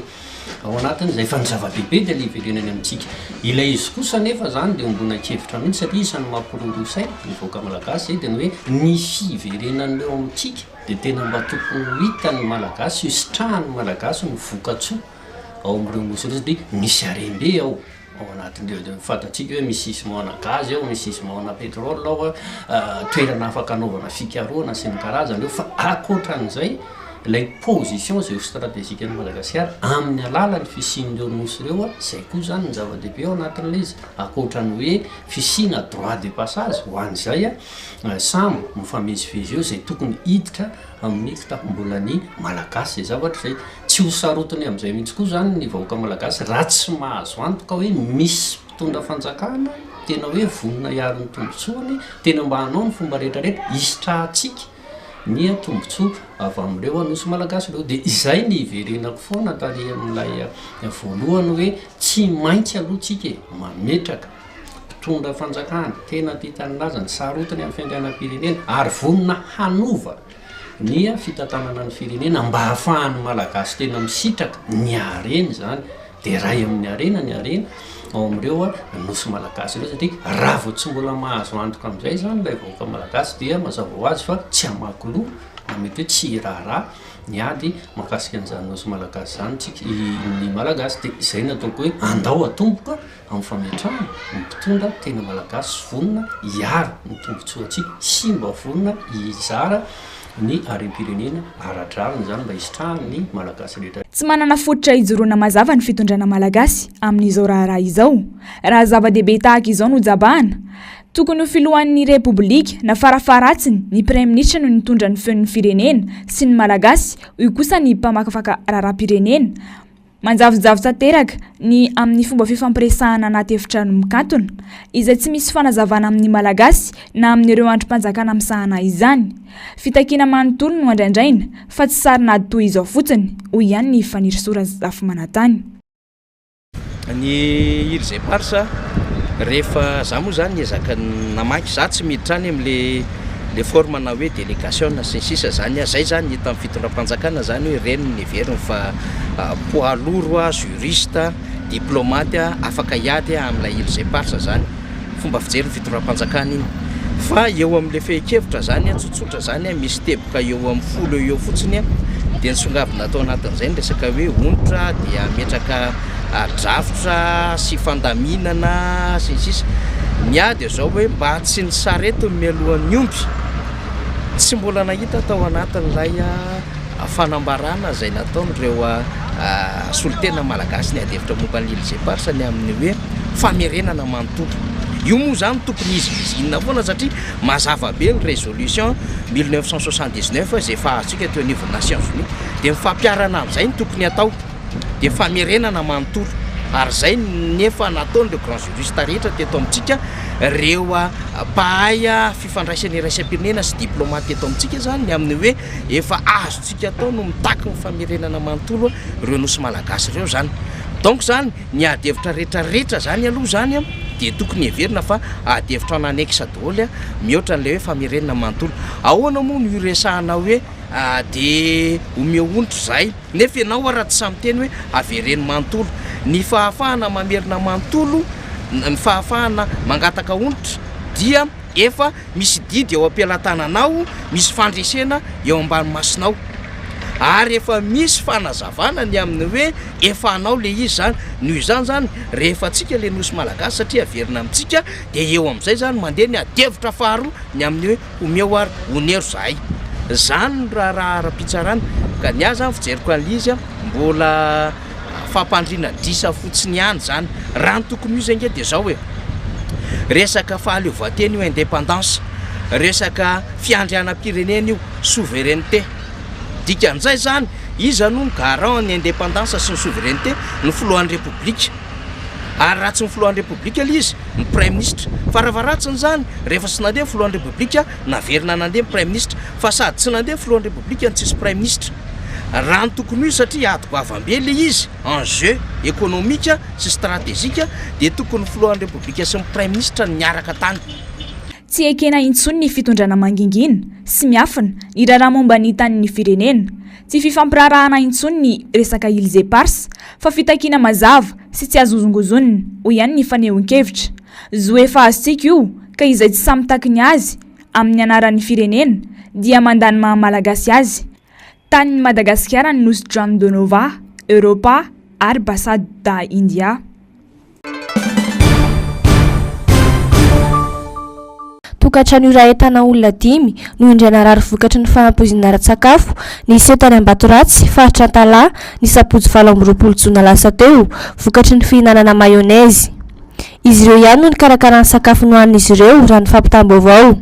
ao anatin'izay fa ny zava-dehibe dia ilay hiverenany amintsika. Ilay izy kosa anefa izany dia ombona-kevitra mihitsy satria isan'ny mampiroroa saina ny vahoaka malagasy izay dia ny hoe ny fiverenan'ireo amintsika dia tena mba tokony ho hitan'ny Malagasy, hositrahan'ny Malagasy ny vokatsoa ao amin'ireo nosy ireo satria misy harem-be ao. Ao anatin'ireo dia fantatsika hoe misy gisement-na gaz ao, misy gisement-na pétrole ao, toerana afaka anaovana fikarohana sy ny karazany eo fa ankoatran'izay ilay position géostratégique an'i Madagasikara amin'ny alalan'ny fisian'ireo nosy ireo, izay koa izany ny zava-dehibe ao anatin'ilay izy, ankoatran'ny hoe fisiana droit de passage ho an'izay sambo mifamezivezy eo izay tokony hiditra amin'ny kitapom-bolan'ny Malagasy izay zavatra izay. Tsy ho sarotiny amin'izay mihitsy koa izany ny vahoaka malagasy raha tsy mahazo antoka hoe misy mpitondra fanjakana tena hoe vonona hiaro ny tombontsoany, tena mba hanao ny fomba rehetra rehetra hisitrahantsika ny tombontsoa avy amin'ireo Nosy malagasy ireo. Dia izay ny hiverenako foana tary amin'ilay voalohany hoe tsy maintsy aloha tsika e, mametraka mpitondra fanjakana tena tia tanindrazana, sarotiny amin'ny fiandrianam-pirenena ary vonona hanova ny fitantanana ny firenena mba hahafahan'ny Malagasy tena misitraka ny hareny izany. Dia iray amin'ny harena ny harena ao amin'ireo nosy malagasy ireo satria raha vao tsy mbola mahazo antoka amin'izay izany ilay vahoaka malagasy dia mazava ho azy fa tsy hamaky loha na mety hoe tsy hiraharaha ny ady mahakasika an'izany nosy malagasy izany tsika, ny malagasy. Dia izay no ataoko hoe andao atomboka amin'ny fametrahana ny mpitondra tena malagasy vonona hiaro ny tombontsoantsika sy mba vonona hizara ny harem-pirenena ara-drariny izany mba hisitrahan'ny Malagasy rehetra. Tsy manana fototra ijoroana mazava ny fitondrana malagasy amin'izao raharaha izao. Raha zava-dehibe tahaka izao no jabahana, tokony ho filohan'ny Repoblika na farafaharatsiny ny praiminisitra no nitondra ny feon'ny firenena sy ny Malagasy, hoy kosa ny mpamakafaka raharaham-pirenena. Manjavonjavo tanteraka ny amin'ny fomba fifampiresahana anaty efitrano mikatona, izay tsy misy fanazavana amin'ny Malagasy na amin'ireo andrim-panjakana misahana izany. Fitakiana manontolo no andraindraina fa tsy sarin'ady toy izao fotsiny, hoy ihany ny Fanirisoa Razafimanantany. Ny Îles Éparses, rehefa za moa zany niezaka namaky, za tsy miditra any amle le forme na hoe délégation sy ny sisa zany zay zany hita amin'ny fitondram-panjakana zany hoe ireny no neveriny fa poids lourd, juriste, diplomate afaka hiady amin'ilay Îles Éparses zany, fomba fijery ny fitondram-panjakana iny fa eo amin'ilay fehin-kevitra zany tsotsotra zany misy teboka eo amin'ny folo eo eo fotsiny dia nisongadina tao anatin'izay ny resaka hoe onitra dia ametraka drafitra sy fandaminana sy ny sisa Ny ahy dia izao hoe mba tsy ny sarety no mialohan'ny omby. Tsy mbola nahita tao anatin'ilay fanambarana izay nataon'ireo solontena malagasy niady hevitra momba ny Îles Éparses ny amin'ny hoe famerenana manontolo. Io moa izany tokony hizikizinina foana satria mazava be ny résolution 1979 izay efa azontsika teo anivon'ny Nations Unies. Dia ny fampiharana an'izay no tokony hatao. Dia famerenana manontolo. Ary izay no efa nataon'ireo grands juristes rehetra teto amintsika, ireo mpahay fifandraisana iraisam-pirenena sy diplomate teto amintsika izany, ny amin'ny hoe efa azontsika atao no mitaky ny famerenana manontolo ireo nosy malagasy ireo izany. Donc izany, ny ady hevitra rehetra rehetra izany aloha izany dia tokony heverina fa ady hevitra en annexe daholo mihoatra an'ilay hoe famerenana manontolo. Ahoana moa no hiresahana hoe dia omeo onitra izahay? Nefa ianao ara tsy sahy miteny hoe avereno manontolo. Ny fahafahana mamerina manontolo, ny fahafahana mangataka onitra dia efa misy didy eo am-pelatananao, misy fandresena eo ambany masonao. Ary efa misy fanazavana ny amin'ny hoe efa anao le izy zany. Noho izany zany, rehefa antsika le Nosy Malagasy satria averina amintsika dia eo amin'izay zany mandeha ny adihevitra faharoa ny amin'ny hoe Omeo ary onero zahay. Zany ny raharaha ara-pitsarana. Ka ny ahy zany fijeriko an'ilay izy mbola fampandriana drisa fotsiny ihany zany. Raha ny tokony ho izy ange dia zao e. Resaka fahaleovantena io indépendance. Resaka fiandrianam-pirenena io souveraineté. Dikan'izay zany, iza no garant ny indépendance sy ny souveraineté? Ny filohan'ny repoblika. Ary raha tsy ny filohan'ny Repoblika ilay izy, ny Praiminisitra. Faravaratsiny izany, rehefa tsy nandeha ny filohan'ny Repoblika, naverina nandeha ny Praiminisitra. Fa sady tsy nandeha ny filohan'ny Repoblika no tsisy Praiminisitra. Raha ny tokony ho izy, satria ady goavam-be ilay izy, enjeu économique sy stratégique, dia tokony ny filohan'ny Repoblika sy ny Praiminisitra no niaraka tany. Tsy ekena intsony ny fitondrana mangingina sy miafina ny raharaha momba ny tanin'ny firenena. Tsy fifampiraharahana intsony ny resaka Îles Éparses fa fitakiana mazava sy tsy azo hozongozonina, hoy ihany ny fanehoan-kevitra. Zo efa azontsika io ka izay tsy sahy mitaky ny azy amin'ny anaran'ny firenena dia mandà ny maha Malagasy azy. Tanin'i Madagasikara ny nosy Juan de Nova, Europa ary Bassà da India. Tokantrano iray ahitana olona dimy no indray narary vokatry ny fahampoizinana ara-tsakafo niseho tany Ambatoratsy, faritra Antalaha, ny sabotsy 28 jona lasa teo, vokatry ny fihinanana mayonnaise. Izy ireo ihany no nikarakara ny sakafo nohanin'izy ireo, raha ny fampitam-baovao.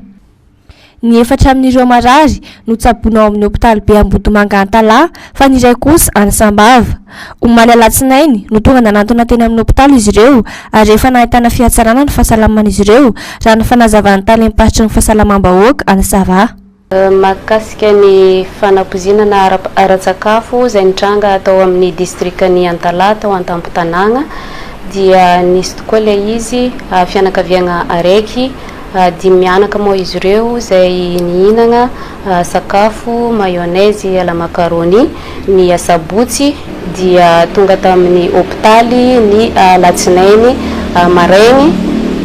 Ny efatra amin'ireo marary no tsaboina ao amin'ny hopitaly be Ambodimanga Antalaha fa ny iray kosa any Sambava. Omaly alatsinainy no tonga nanantona teny amin'ny hopitaly izy ireo ary efa nahitana fihatsarana ny fahasalaman'izy ireo raha ny fanazavan'ny talem-paritry ny fahasalamam-bahoaka any Sava. Mahakasika ny fanapoizinana ara-tsakafo izay nitranga tao amin'ny distrikan'i Antalaha tao an-tampon-tanàgna dia nisy tokoa ilay izy, fianakaviagna araiky. Dimy mianaka moa izy ireo izay nihinagna sakafo mayonnaise à la macaroni ny asabotsy dia tonga tamin'ny hopitaly ny alatsinainy maraigny.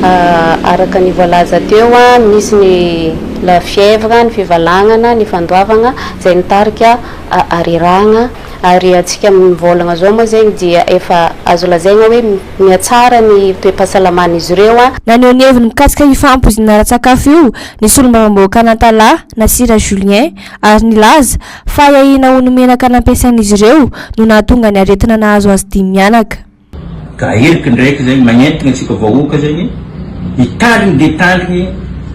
Araka ny voalaza teo, nisy ny la fièvre, ny fivalagnana, ny fandoavagna izay nitarika harerahagna. Ary antsika mivôlagna zao moa zegny dia efa azo lazaigna hoe mihatsara ny toe-pahasalaman'izy ireo. Naneho ny heviny mikasika io fahampoizinana ara-tsakafo io ny solombavambahoakan'Antalaha, Nasira Julien, ary nilaza fa ahiahiana ho ny menaka nampiasain'izy ireo no nahatonga ny aretina nahazo azy dimy mianaka. Ka heriky ndraiky zegny magnentagna antsika vahoaka zegny hitandrigny de hitandrigny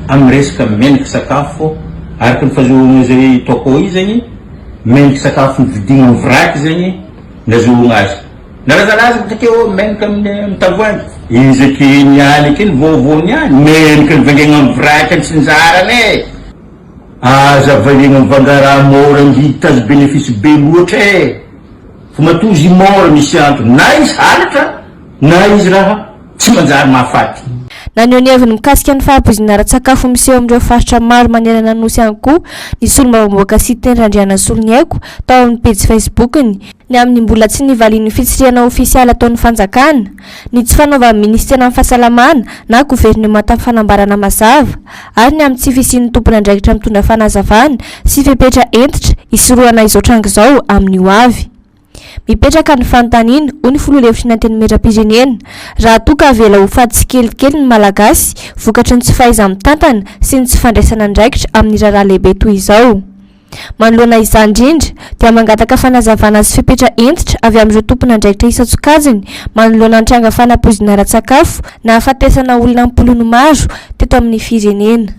amin'ny resaka menaky sakafo araka ny fazahoagna zay tôkô io zegny menaky sakafo nividigna amin'ny vraky zegny nazahoagna azy nalazalaza takeo menaka amin'ny tavoahangy izy ake niany ake ny vaovao niany menaka nivangaigna amin'ny vraky antsinjarany e aza variagna mivanga raha môra ngita azo bénéfice be loatra e. Fa matoa izy mort misy antony na izy halatra na izy raha tsy manjary mahafaty. Naneho ny heviny mikasika ny fahapoizinana ara-tsakafo miseho amin'ireo faritra maro manerana ny Nosy ihany koa ny solombavambahoaka Siteny Randrianasoloniaiko tao amin'ny pejy Facebook-ny, ny amin'ny mbola tsy nivalian'ny fitsirihana ofisialy ataon'ny fanjakana, ny tsy fanaovan'ny minisiteran'ny fahasalamana na governemanta fanambarana mazava ary ny amin'ny tsy fisian'ny tompon'andraikitra mitondra fanazavana sy fepetra hentitra hisorohana izao tranga izao amin'ny ho avy. Mipetraka ny fanontaniana, hoy ny filoha lefitry ny Antenimierampirenena, raha toa ka avela ho faty tsikelikely ny Malagasy vokatry ny tsy fahaiza-mitantana sy ny tsy fandraisana andraikitra amin'ny raharaha lehibe toy izao. Manoloana izany indrindra dia mangataka fanazavana sy fepetra hentitra avy amin'ireo tompon'andraikitra isan-tsokajiny manoloana ny tranga fanapoizina ara-tsakafo nahafatesana olona am-polony maro teto amin'ny firenena.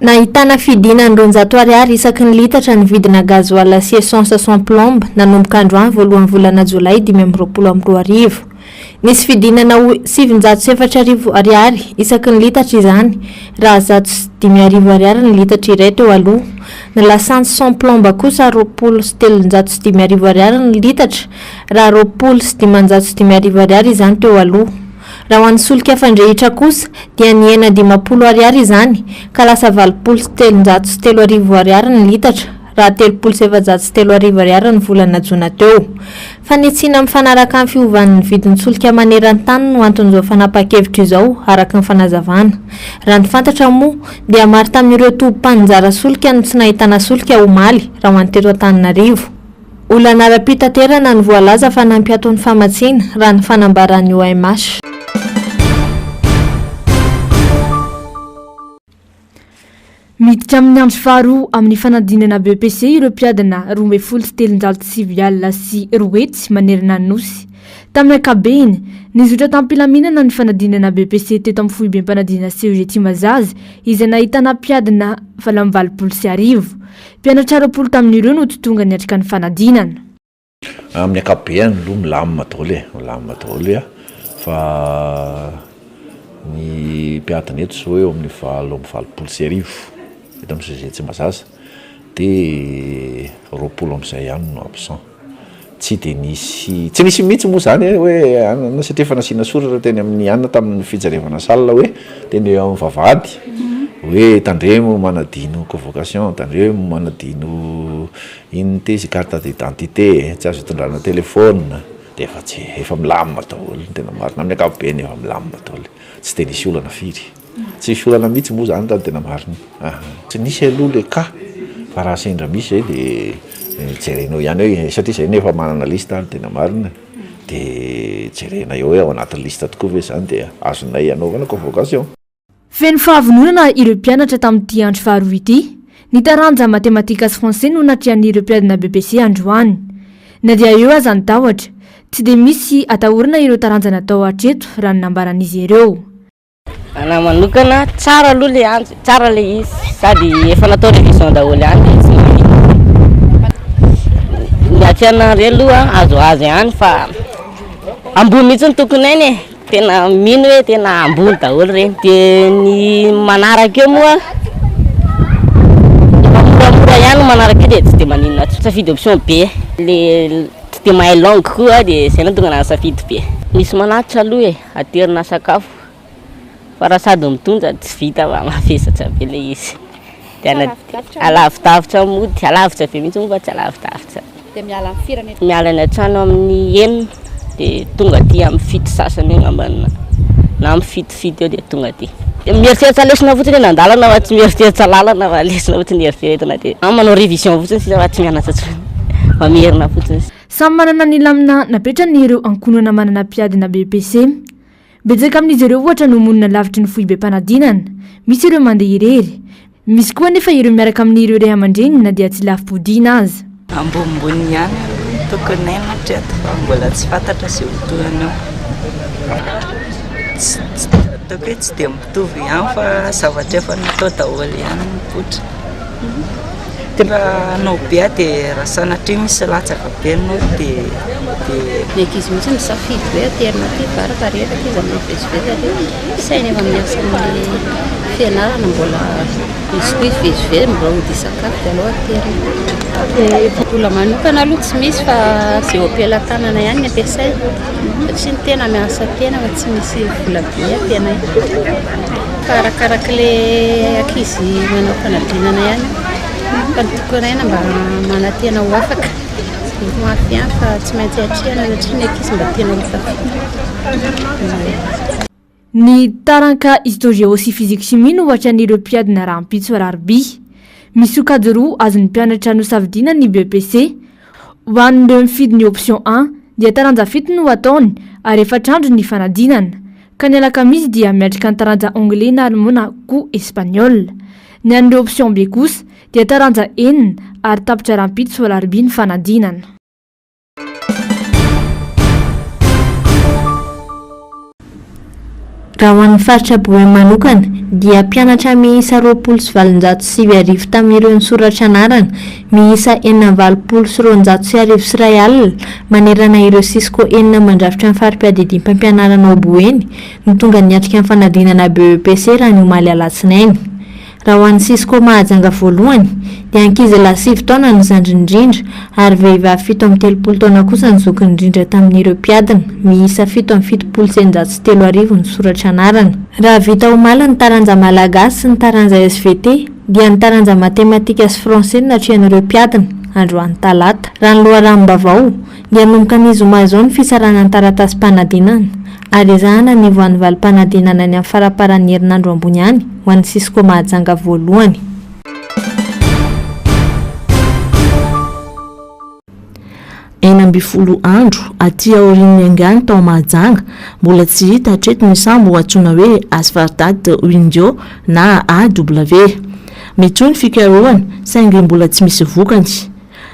Nahitana fidinany 200 ariary isaky ny litatra ny vidina gasoil sy essence sans plomb nanomboka androany voalohan'ny volana jolay 2025. Nisy fidinana ho 4900 ariary isaky ny litatra izany raha 5100 ariary ny litatra iray teo aloha. Ny lasantsy sans plomb kosa 5320 ariary ny litatra raha 520 ariary izany teo aloha. Raha ho an'ny solika fandrehitra kosa dia nihena 50 ariary izany ka lasa 3380 ariary ny litatra raha 3430 ariary ny volana jona teo. Fanitsiana mifanaraka amin'ny fiovan'ny vidin-tsolika maneran-tany no anton'izao fanapahan-kevitra izao, araka ny fanazavana. Raha ny fantatra moa dia maro tamin'ireo toby mpaninjara solika no tsy nahitana solika omaly raha ho an'ny teto Antananarivo. Olana ara-pitaterana no voalaza fa nampiato ny famatsiana, raha ny fanambaran'ny OMH. Miditra amin'ny andro faharoa amin'ny fanadinana BEPC ireo mpiadina 212 200 manerana ny Nosy. Tamin'ny ankapobeny, nizotra tamim-pilaminana ny fanadinana BEPC teto amin'ny foibem-panadinana CEG Tsimbazaza izay nahitana mpiadina 1088. Mpianatra 20 tamin'ireo no tsy tonga niatrika ny fanadinana. Amin'ny ankapobeany aloha milamina daholo e, milamina daholo a, fa ny mpiadina eto zao eo amin'ny 1088 eto amin'ny CEG Tsimbazaza de 20 amin'izay ihany no absent, tsy de nisy, tsy nisy mihitsy moa zany e hoe anona satria efa nasiana soratra teny amin'ny anona tamin'ny fijerevana salle hoe teny eo amin'ny vavahady hoe tandremo manadino convocation, tandremo manadino Iny ity izy carte d'identité tsy azo itondrana téléphone dia efa tsy efa milamina daholo ny tena marina amin'ny ankapobeny efa milamina daholo tsy dia nisy olana firy tsy nisy olana mihitsy moa zany raha ny tena marina aha tsy nisy aloha le cas fa raha sendra misy zay dia jerena eo ihany hoe satria zay nefa manana liste ny tena marina dia jerena eo hoe ao anatin'ny liste tokoa ve zany dia azonay anaovana convocation. Feno fahavononana ireo mpianatra tamin'ity andro faharoa ity. Ny taranja matematika sy français no natrehan'ireo mpiadina BEPC androany. Na dia eo aza ny tahotra, tsy dia misy atahorana ireo taranja natao hatreto raha ny nambaran'izy ireo. Anahy manokana, tsara aloha le andro, tsara le izy sady efa natao révision daholo ihany de tsy maninona. Ny aty anare aloha azoazo ihany fa ambony mihitsy ny tokony hainy e. Tena mino hoe tena ambony daholo ireny. Dia ny manaraka eo moa efa moramora ihany ny manaraka eo dia tsy dia maninona. Safidy option B le. tsy dia mahay langue koa aho dia izay nahatonga anahy nisafidy be. Misy manatitra aloha e, aterina sakafo fa raha sady mitondra tsy vita fa mavesatra be ilay izy. Dia alavidavitra mody, alavitra be mihitsy moa fa tsy alavidavitra. Dia miala amin'ny firy any Miala any an-trano amin'ny enina dia tonga aty amin'ny fito sasany eo angambany na amin'ny fitofito eo dia tonga aty. Mieritreritra lesona fotsiny eny an-dalana fa tsy mieritreritra lalana fa lesona fotsiny eritreretina dia manao révision fotsiny sisa fa tsy mianatra intsony fa miherina fotsiny. Samy manana ny lamina napetrany ireo ankohonana manana mpiadina BEPC. Betsaka amin'izy ireo ohatra no monina lavitry ny foibem-panadinana. Misy ireo mandeha irery. Misy koa anefa ireo miaraka amin'ireo ray aman-dreniny na dia tsy lavi-podiana aza. Ambonimbony ihany aloha ny tokony haina hatreto fa mbola tsy fantatra izay ho tohiny eo. Ataoko hoe tsy dia mitovy ihany fa zavatra efa natao daholo ihany no mipoitra. Raha hanao be aho dia raha sanatria misy latsaka be ny note dia dia. Ny ankizy mihitsy misafidy hoe aterina aty va rehefa reraka izy amin'ny mivezivezy ary saina efa miasa amin'ny fianarana mbola misy koa hivezivezy mbola hody hisakafo dia aleo aterina. Vola manokana aloha tsy misy fa izay eo am-pelatanana ihany no ampiasaina satria ny tena miasa tena fa tsy misy vola be ampianaina. Fa arakarak'ilay ankizy manao fanadinana ihany fa ny tokony haina mba manantena ho afaka. Mafy ihany fa tsy maintsy atrehina satria ny ankizy mba tena ho tafita. Ny taranka Histo-Géo sy Physique-Chimie no hoatran'ireo mpiadina rahampitso alarobia. Misy sokajy roa azon'ny mpianatra nosafidiana ny BEPC. Ho an'ireo mifidy ny option un dia taranja fito no ataony ary efatra andro ny fanadinana. Ka ny alakamisy dia miatrika ny taranja anglais na allemand na koa espagnol. Ny an'ireo option B kosa dia taranja enina ary tapitra rahampitso alarobia ny fanadinana. Raha ho an'ny faritra Boeny manokana dia mpianatra miisa 1820 tamin'ireo nisoratra anarana miisa 1286 manerana ireo Cisco enina mandrafitra ny fari-piadidiam-pampianarana ao Boeny no tonga niatrika ny fanadinana BEPC raha ny omaly alatsinainy. Raha ho an'ny Cisco Mahajanga voalohany dia ankizilahy sivy taona no zandriny indrindra ary vehivavy 37 taona kosa no zokiny indrindra tamin'ireo mpiadina miisa 3677 nisoratra anarana. Raha vita omaly ny taranja malagasy sy ny taranja SVT dia ny taranja matematika sy français no natrehan'ireo mpiadina, androany talata. Raha ny loharanom-baovao dia hanomboka ny zoma izao ny fitsarana ny taratasim-panadinana ary ezahana ny hivoahan'ny valim-panadinana any amin'ny faramparan'ny herinandro ambony any ho an'ny Cisco Mahajanga voalohany. 16 andro aty aorian'ny niaingàny tao Mahajanga, mbola tsy hita hatreto ny sambo antsoina hoe Asvardad Windio na AW. Mitohy ny fikarohana, saingy mbola tsy misy vokany.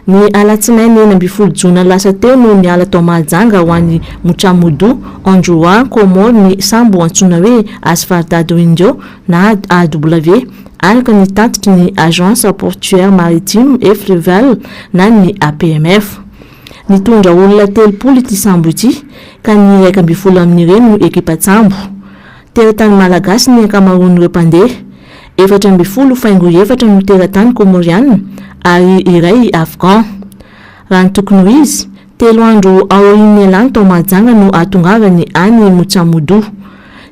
Ny alatsinainy 16 jona lasa teo no niala tao Mahajanga ho any Mutsamudu, Androa, Comores ny sambo antsoina hoe Asvardad Windio na AW, araka ny tatitry ny Agence Portuaire Maritime et Fluviale na ny APMF. Nitondra olona 30 ity sambo ity ka ny 11 amin'ireo no ekipan-tsambo. Teratany malagasy ny ankamaroan'ireo mpandeha. 14 faingo efatra no teratany kômôriana ary iray afghan. Raha ny tokony ho izy, telo andro aorian'ny nialany tao Mahajanga no hahatongavany any Mutsamudu.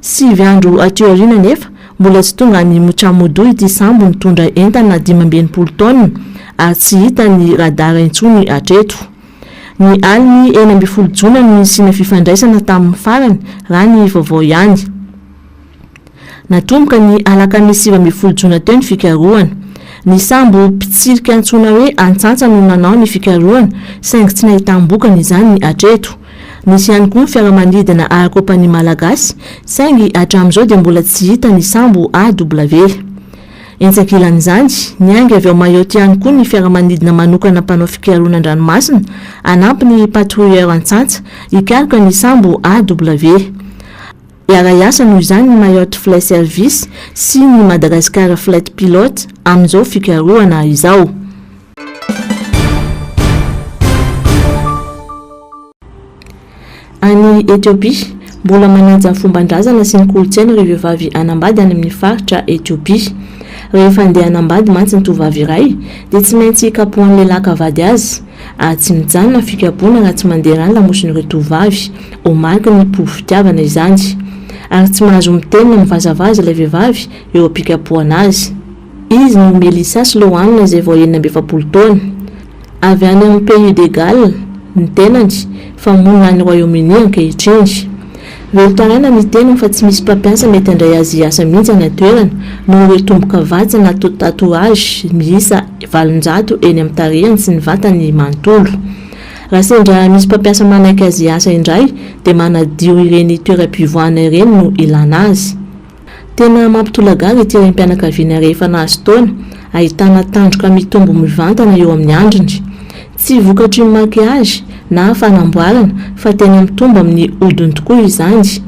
Sivy andro aty aoriana anefa, mbola tsy tonga any Mutsamudu ity sambo nitondra entana 65 taonina ary tsy hita ny radar intsony hatreto. Ny alin'ny 16 jona no nisiana fifandraisana tamin'ny farany, raha ny vaovao ihany. Natomboka ny alakamisy 19 jona teo ny fikarohana. Ny sambo mpitsirika antsoina hoe Antsantsa no nanao ny fikarohana, saingy tsy nahitam-bokany izany hatreto. Nisy ihany koa ny fiaramanidina ara-kaompania malagasy, saingy hatramin'izao dia mbola tsy hita ny sambo AW. Etsy ankilan'izany, niainga avy ao Mayotte ihany koa ny fiaramanidina manokana mpanao fikarohana an-dranomasina hanampy ny patrouilleur Antsantsa hikaroka ny sambo AW. Hiara-hiasa noho izany ny Mayotte Flight Service sy ny Madagascar Flight Pilot amin'izao fikarohana izao. Any Etiopia, mbola manaja ny fomban-drazana sy ny kolontsaina ireo vehivavy hanambady any amin'ny faritra Etiopia. Rehefa handeha hanambady mantsy ny tovovavy iray, dia tsy maintsy kapohan'ny lehilahy kavady azy. ary tsy mijanona ny fikapohana raha tsy mandeha rà ny lamosin'ireo tovovavy, ho mariky ny porofom-pitiavana izany. Ary tsy mahazo miteny na mivazavaza ilay vehivavy eo am-pikapohana azy. Izy no Melissa Sloan izay vao 46 taona. Avy any amin'ny Pays de Galles ny tenany fa monina any Royaume-Uni ankehitriny. Velon-taraina ny tenany fa tsy misy mpampiasa mety handray azy hiasa mihitsy any an-toerana noho ireo tombokavatsa na tatouage miisa 800 eny amin'ny tarehiny sy ny vatany manontolo. Raha sendra misy mpampiasa manaiky azy hiasa indray dia manadio ireny toeram-pivoahana ireny no ilana azy. Tena mampitolagaga ity raim-pianakaviana rehefa nahazo taona, ahitana tandroka mitombo mivantana eo amin'ny andriny. Tsy vokatry ny maquillage na fanamboarana fa tena mitombo amin'ny hodiny tokoa izany.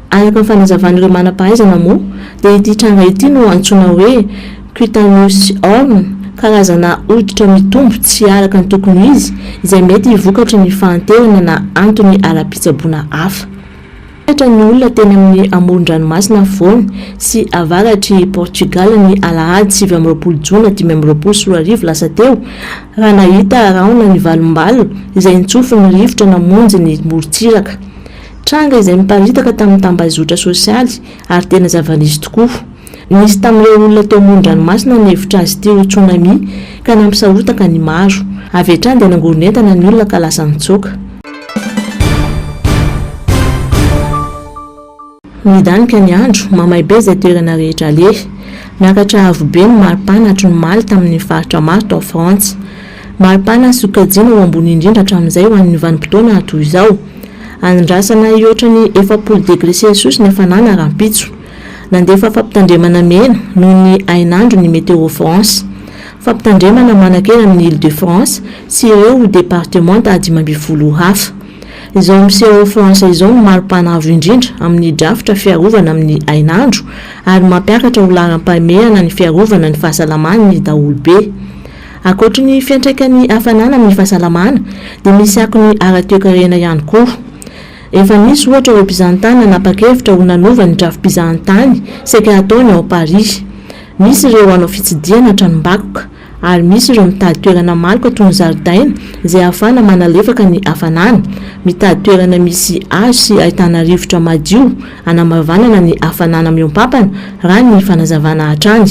Araka ny fanazavan'ireo manam-pahaizana moa dia ity tranga ity no antsoina hoe cutaneous horn, karazana hoditra mitombo tsy araka ny tokony ho izy izay mety vokatry ny fahanterana na antony ara-pitsaboana hafa. Taitra ny olona teny amin'ny amoron-dranomasina afovoany sy avaratr'i Portugal ny alahady 29 jona 2025 lasa teo raha nahita rahona nivalombalona izay nitsofin'ny rivotra namonjy ny morontsiraka. Tranga izay niparitaka tamin'ny tambazotra sosialy ary tena zava-nisy tokoa. Nisy tamin'ireo olona teo amoron-dranomasina nihevitra azy ity ho tsunami ka nampisahotaka ny maro. Avy hatrany dia nangoron'entana ny olona ka lasa nitsoaka. Midanika ny andro, mamay be izay toerana rehetra aleha. Miakatra avo be ny maripana hatry ny omaly tamin'ny faritra maro tao Frantsa. Maripana sokajiana ho ambony indrindra hatramin'izay ho an'ny vanim-potoana toy izao. Andrasana hihoatra ny 40 degre celsius ny hafanana rahampitso. Nandefa fampitandremana mena noho ny hainandro ny Météo France. Fampitandremana manan-kery amin'ny Ile de France sy ireo departemanta 15 hafa. Izao miseho ao France izao no maripana avo indrindra amin'ny drafitra fiarovana amin'ny hainandro ary mampiakatra ho laharam-pahamehana ny fiarovana ny fahasalaman'ny daholobe. Ankoatry ny fiantraikan'ny hafanana amin'ny fahasalamana dia misy akony ara-toekarena ihany koa. Efa nisy ohatra ireo mpizahantany nanapa-kevitra ho nanova ny drafi-pizahantany saika hataony ao Paris. Misy ireo hanao fitsidihana tranombakoka, ary misy ireo mitady toerana maloka toy ny zaridaina izay ahafahana manalefaka ny hafanana, mitady toerana misy hazo sy ahitana rivotra madio hanamavanana ny hafanana mihoampampana, raha ny fanazavana hatrany.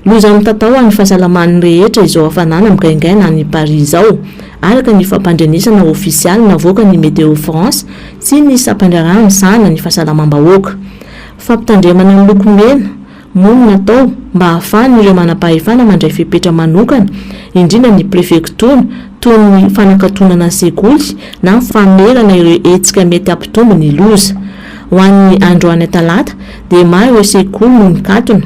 Loza mitatao ho an'ny fahasalaman'ny rehetra izao hafanana migaingaina any Paris izao, araka ny fampandrenesana ofisialy navoakan'ny Météo France sy ny sampandraharaha misahana ny fahasalamam-bahoaka. Fampitandremana miloko mena moa no natao mba hahafahan'ireo manam-pahefana mandray fepetra manokana, indrindra ny prefektiora, toy ny fanakatonana sekoly na famerana ireo hetsika mety hampitombo ny loza. Ho an'ny androany talata dia maro ireo sekoly no nikatona.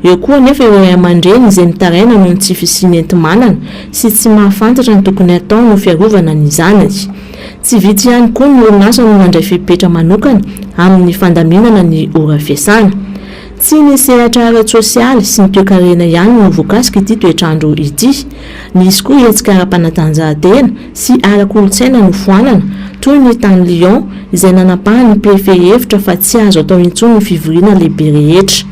Eo koa anefa ireo ray aman-dreny izay mitaraina noho ny tsy fisian'ny enti-manana sy tsy mahafantatra ny tokony hatao no fiarovana ny zanany. Tsy vitsy ihany koa ny orinasa no nandray fepetra manokana amin'ny fandaminana ny ora fiasana. Tsy ny sehatra ara-tsosialy sy ny toekarena ihany no voakasik'ity toetr'andro ity. Nisy koa hetsika ara-panatanjahantena sy ara-kolontsaina nofoanana, toy ny tany Lyon, izay nanapahan'ny mpifehy hevitra fa tsy azo atao intsony ny fivoriana lehibe rehetra.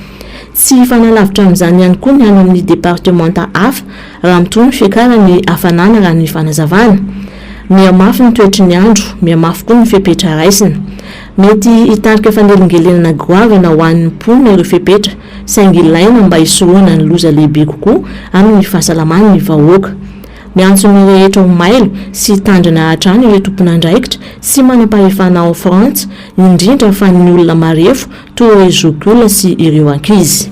Tsy hifanalavitra amin'izany ihany koa ny any amin'ny departemanta hafa raha mitohy ny fiakaran'ny hafanana raha ny fanazavana. Mihamafy ny toetry ny andro, mihamafy koa ny fepetra raisina. Mety hitarika fanelingelenana goavana ho an'ny mponina ireo fepetra saingy ilaina mba hisorohana ny loza lehibe kokoa amin'ny fahasalaman'ny vahoaka. Miantso ny rehetra ho mailo sy hitandrina hatrany ireo tompon'andraikitra sy manam-pahefana ao Frantsa, indrindra fa ny olona marefo toa ireo zokiolona sy ireo ankizy.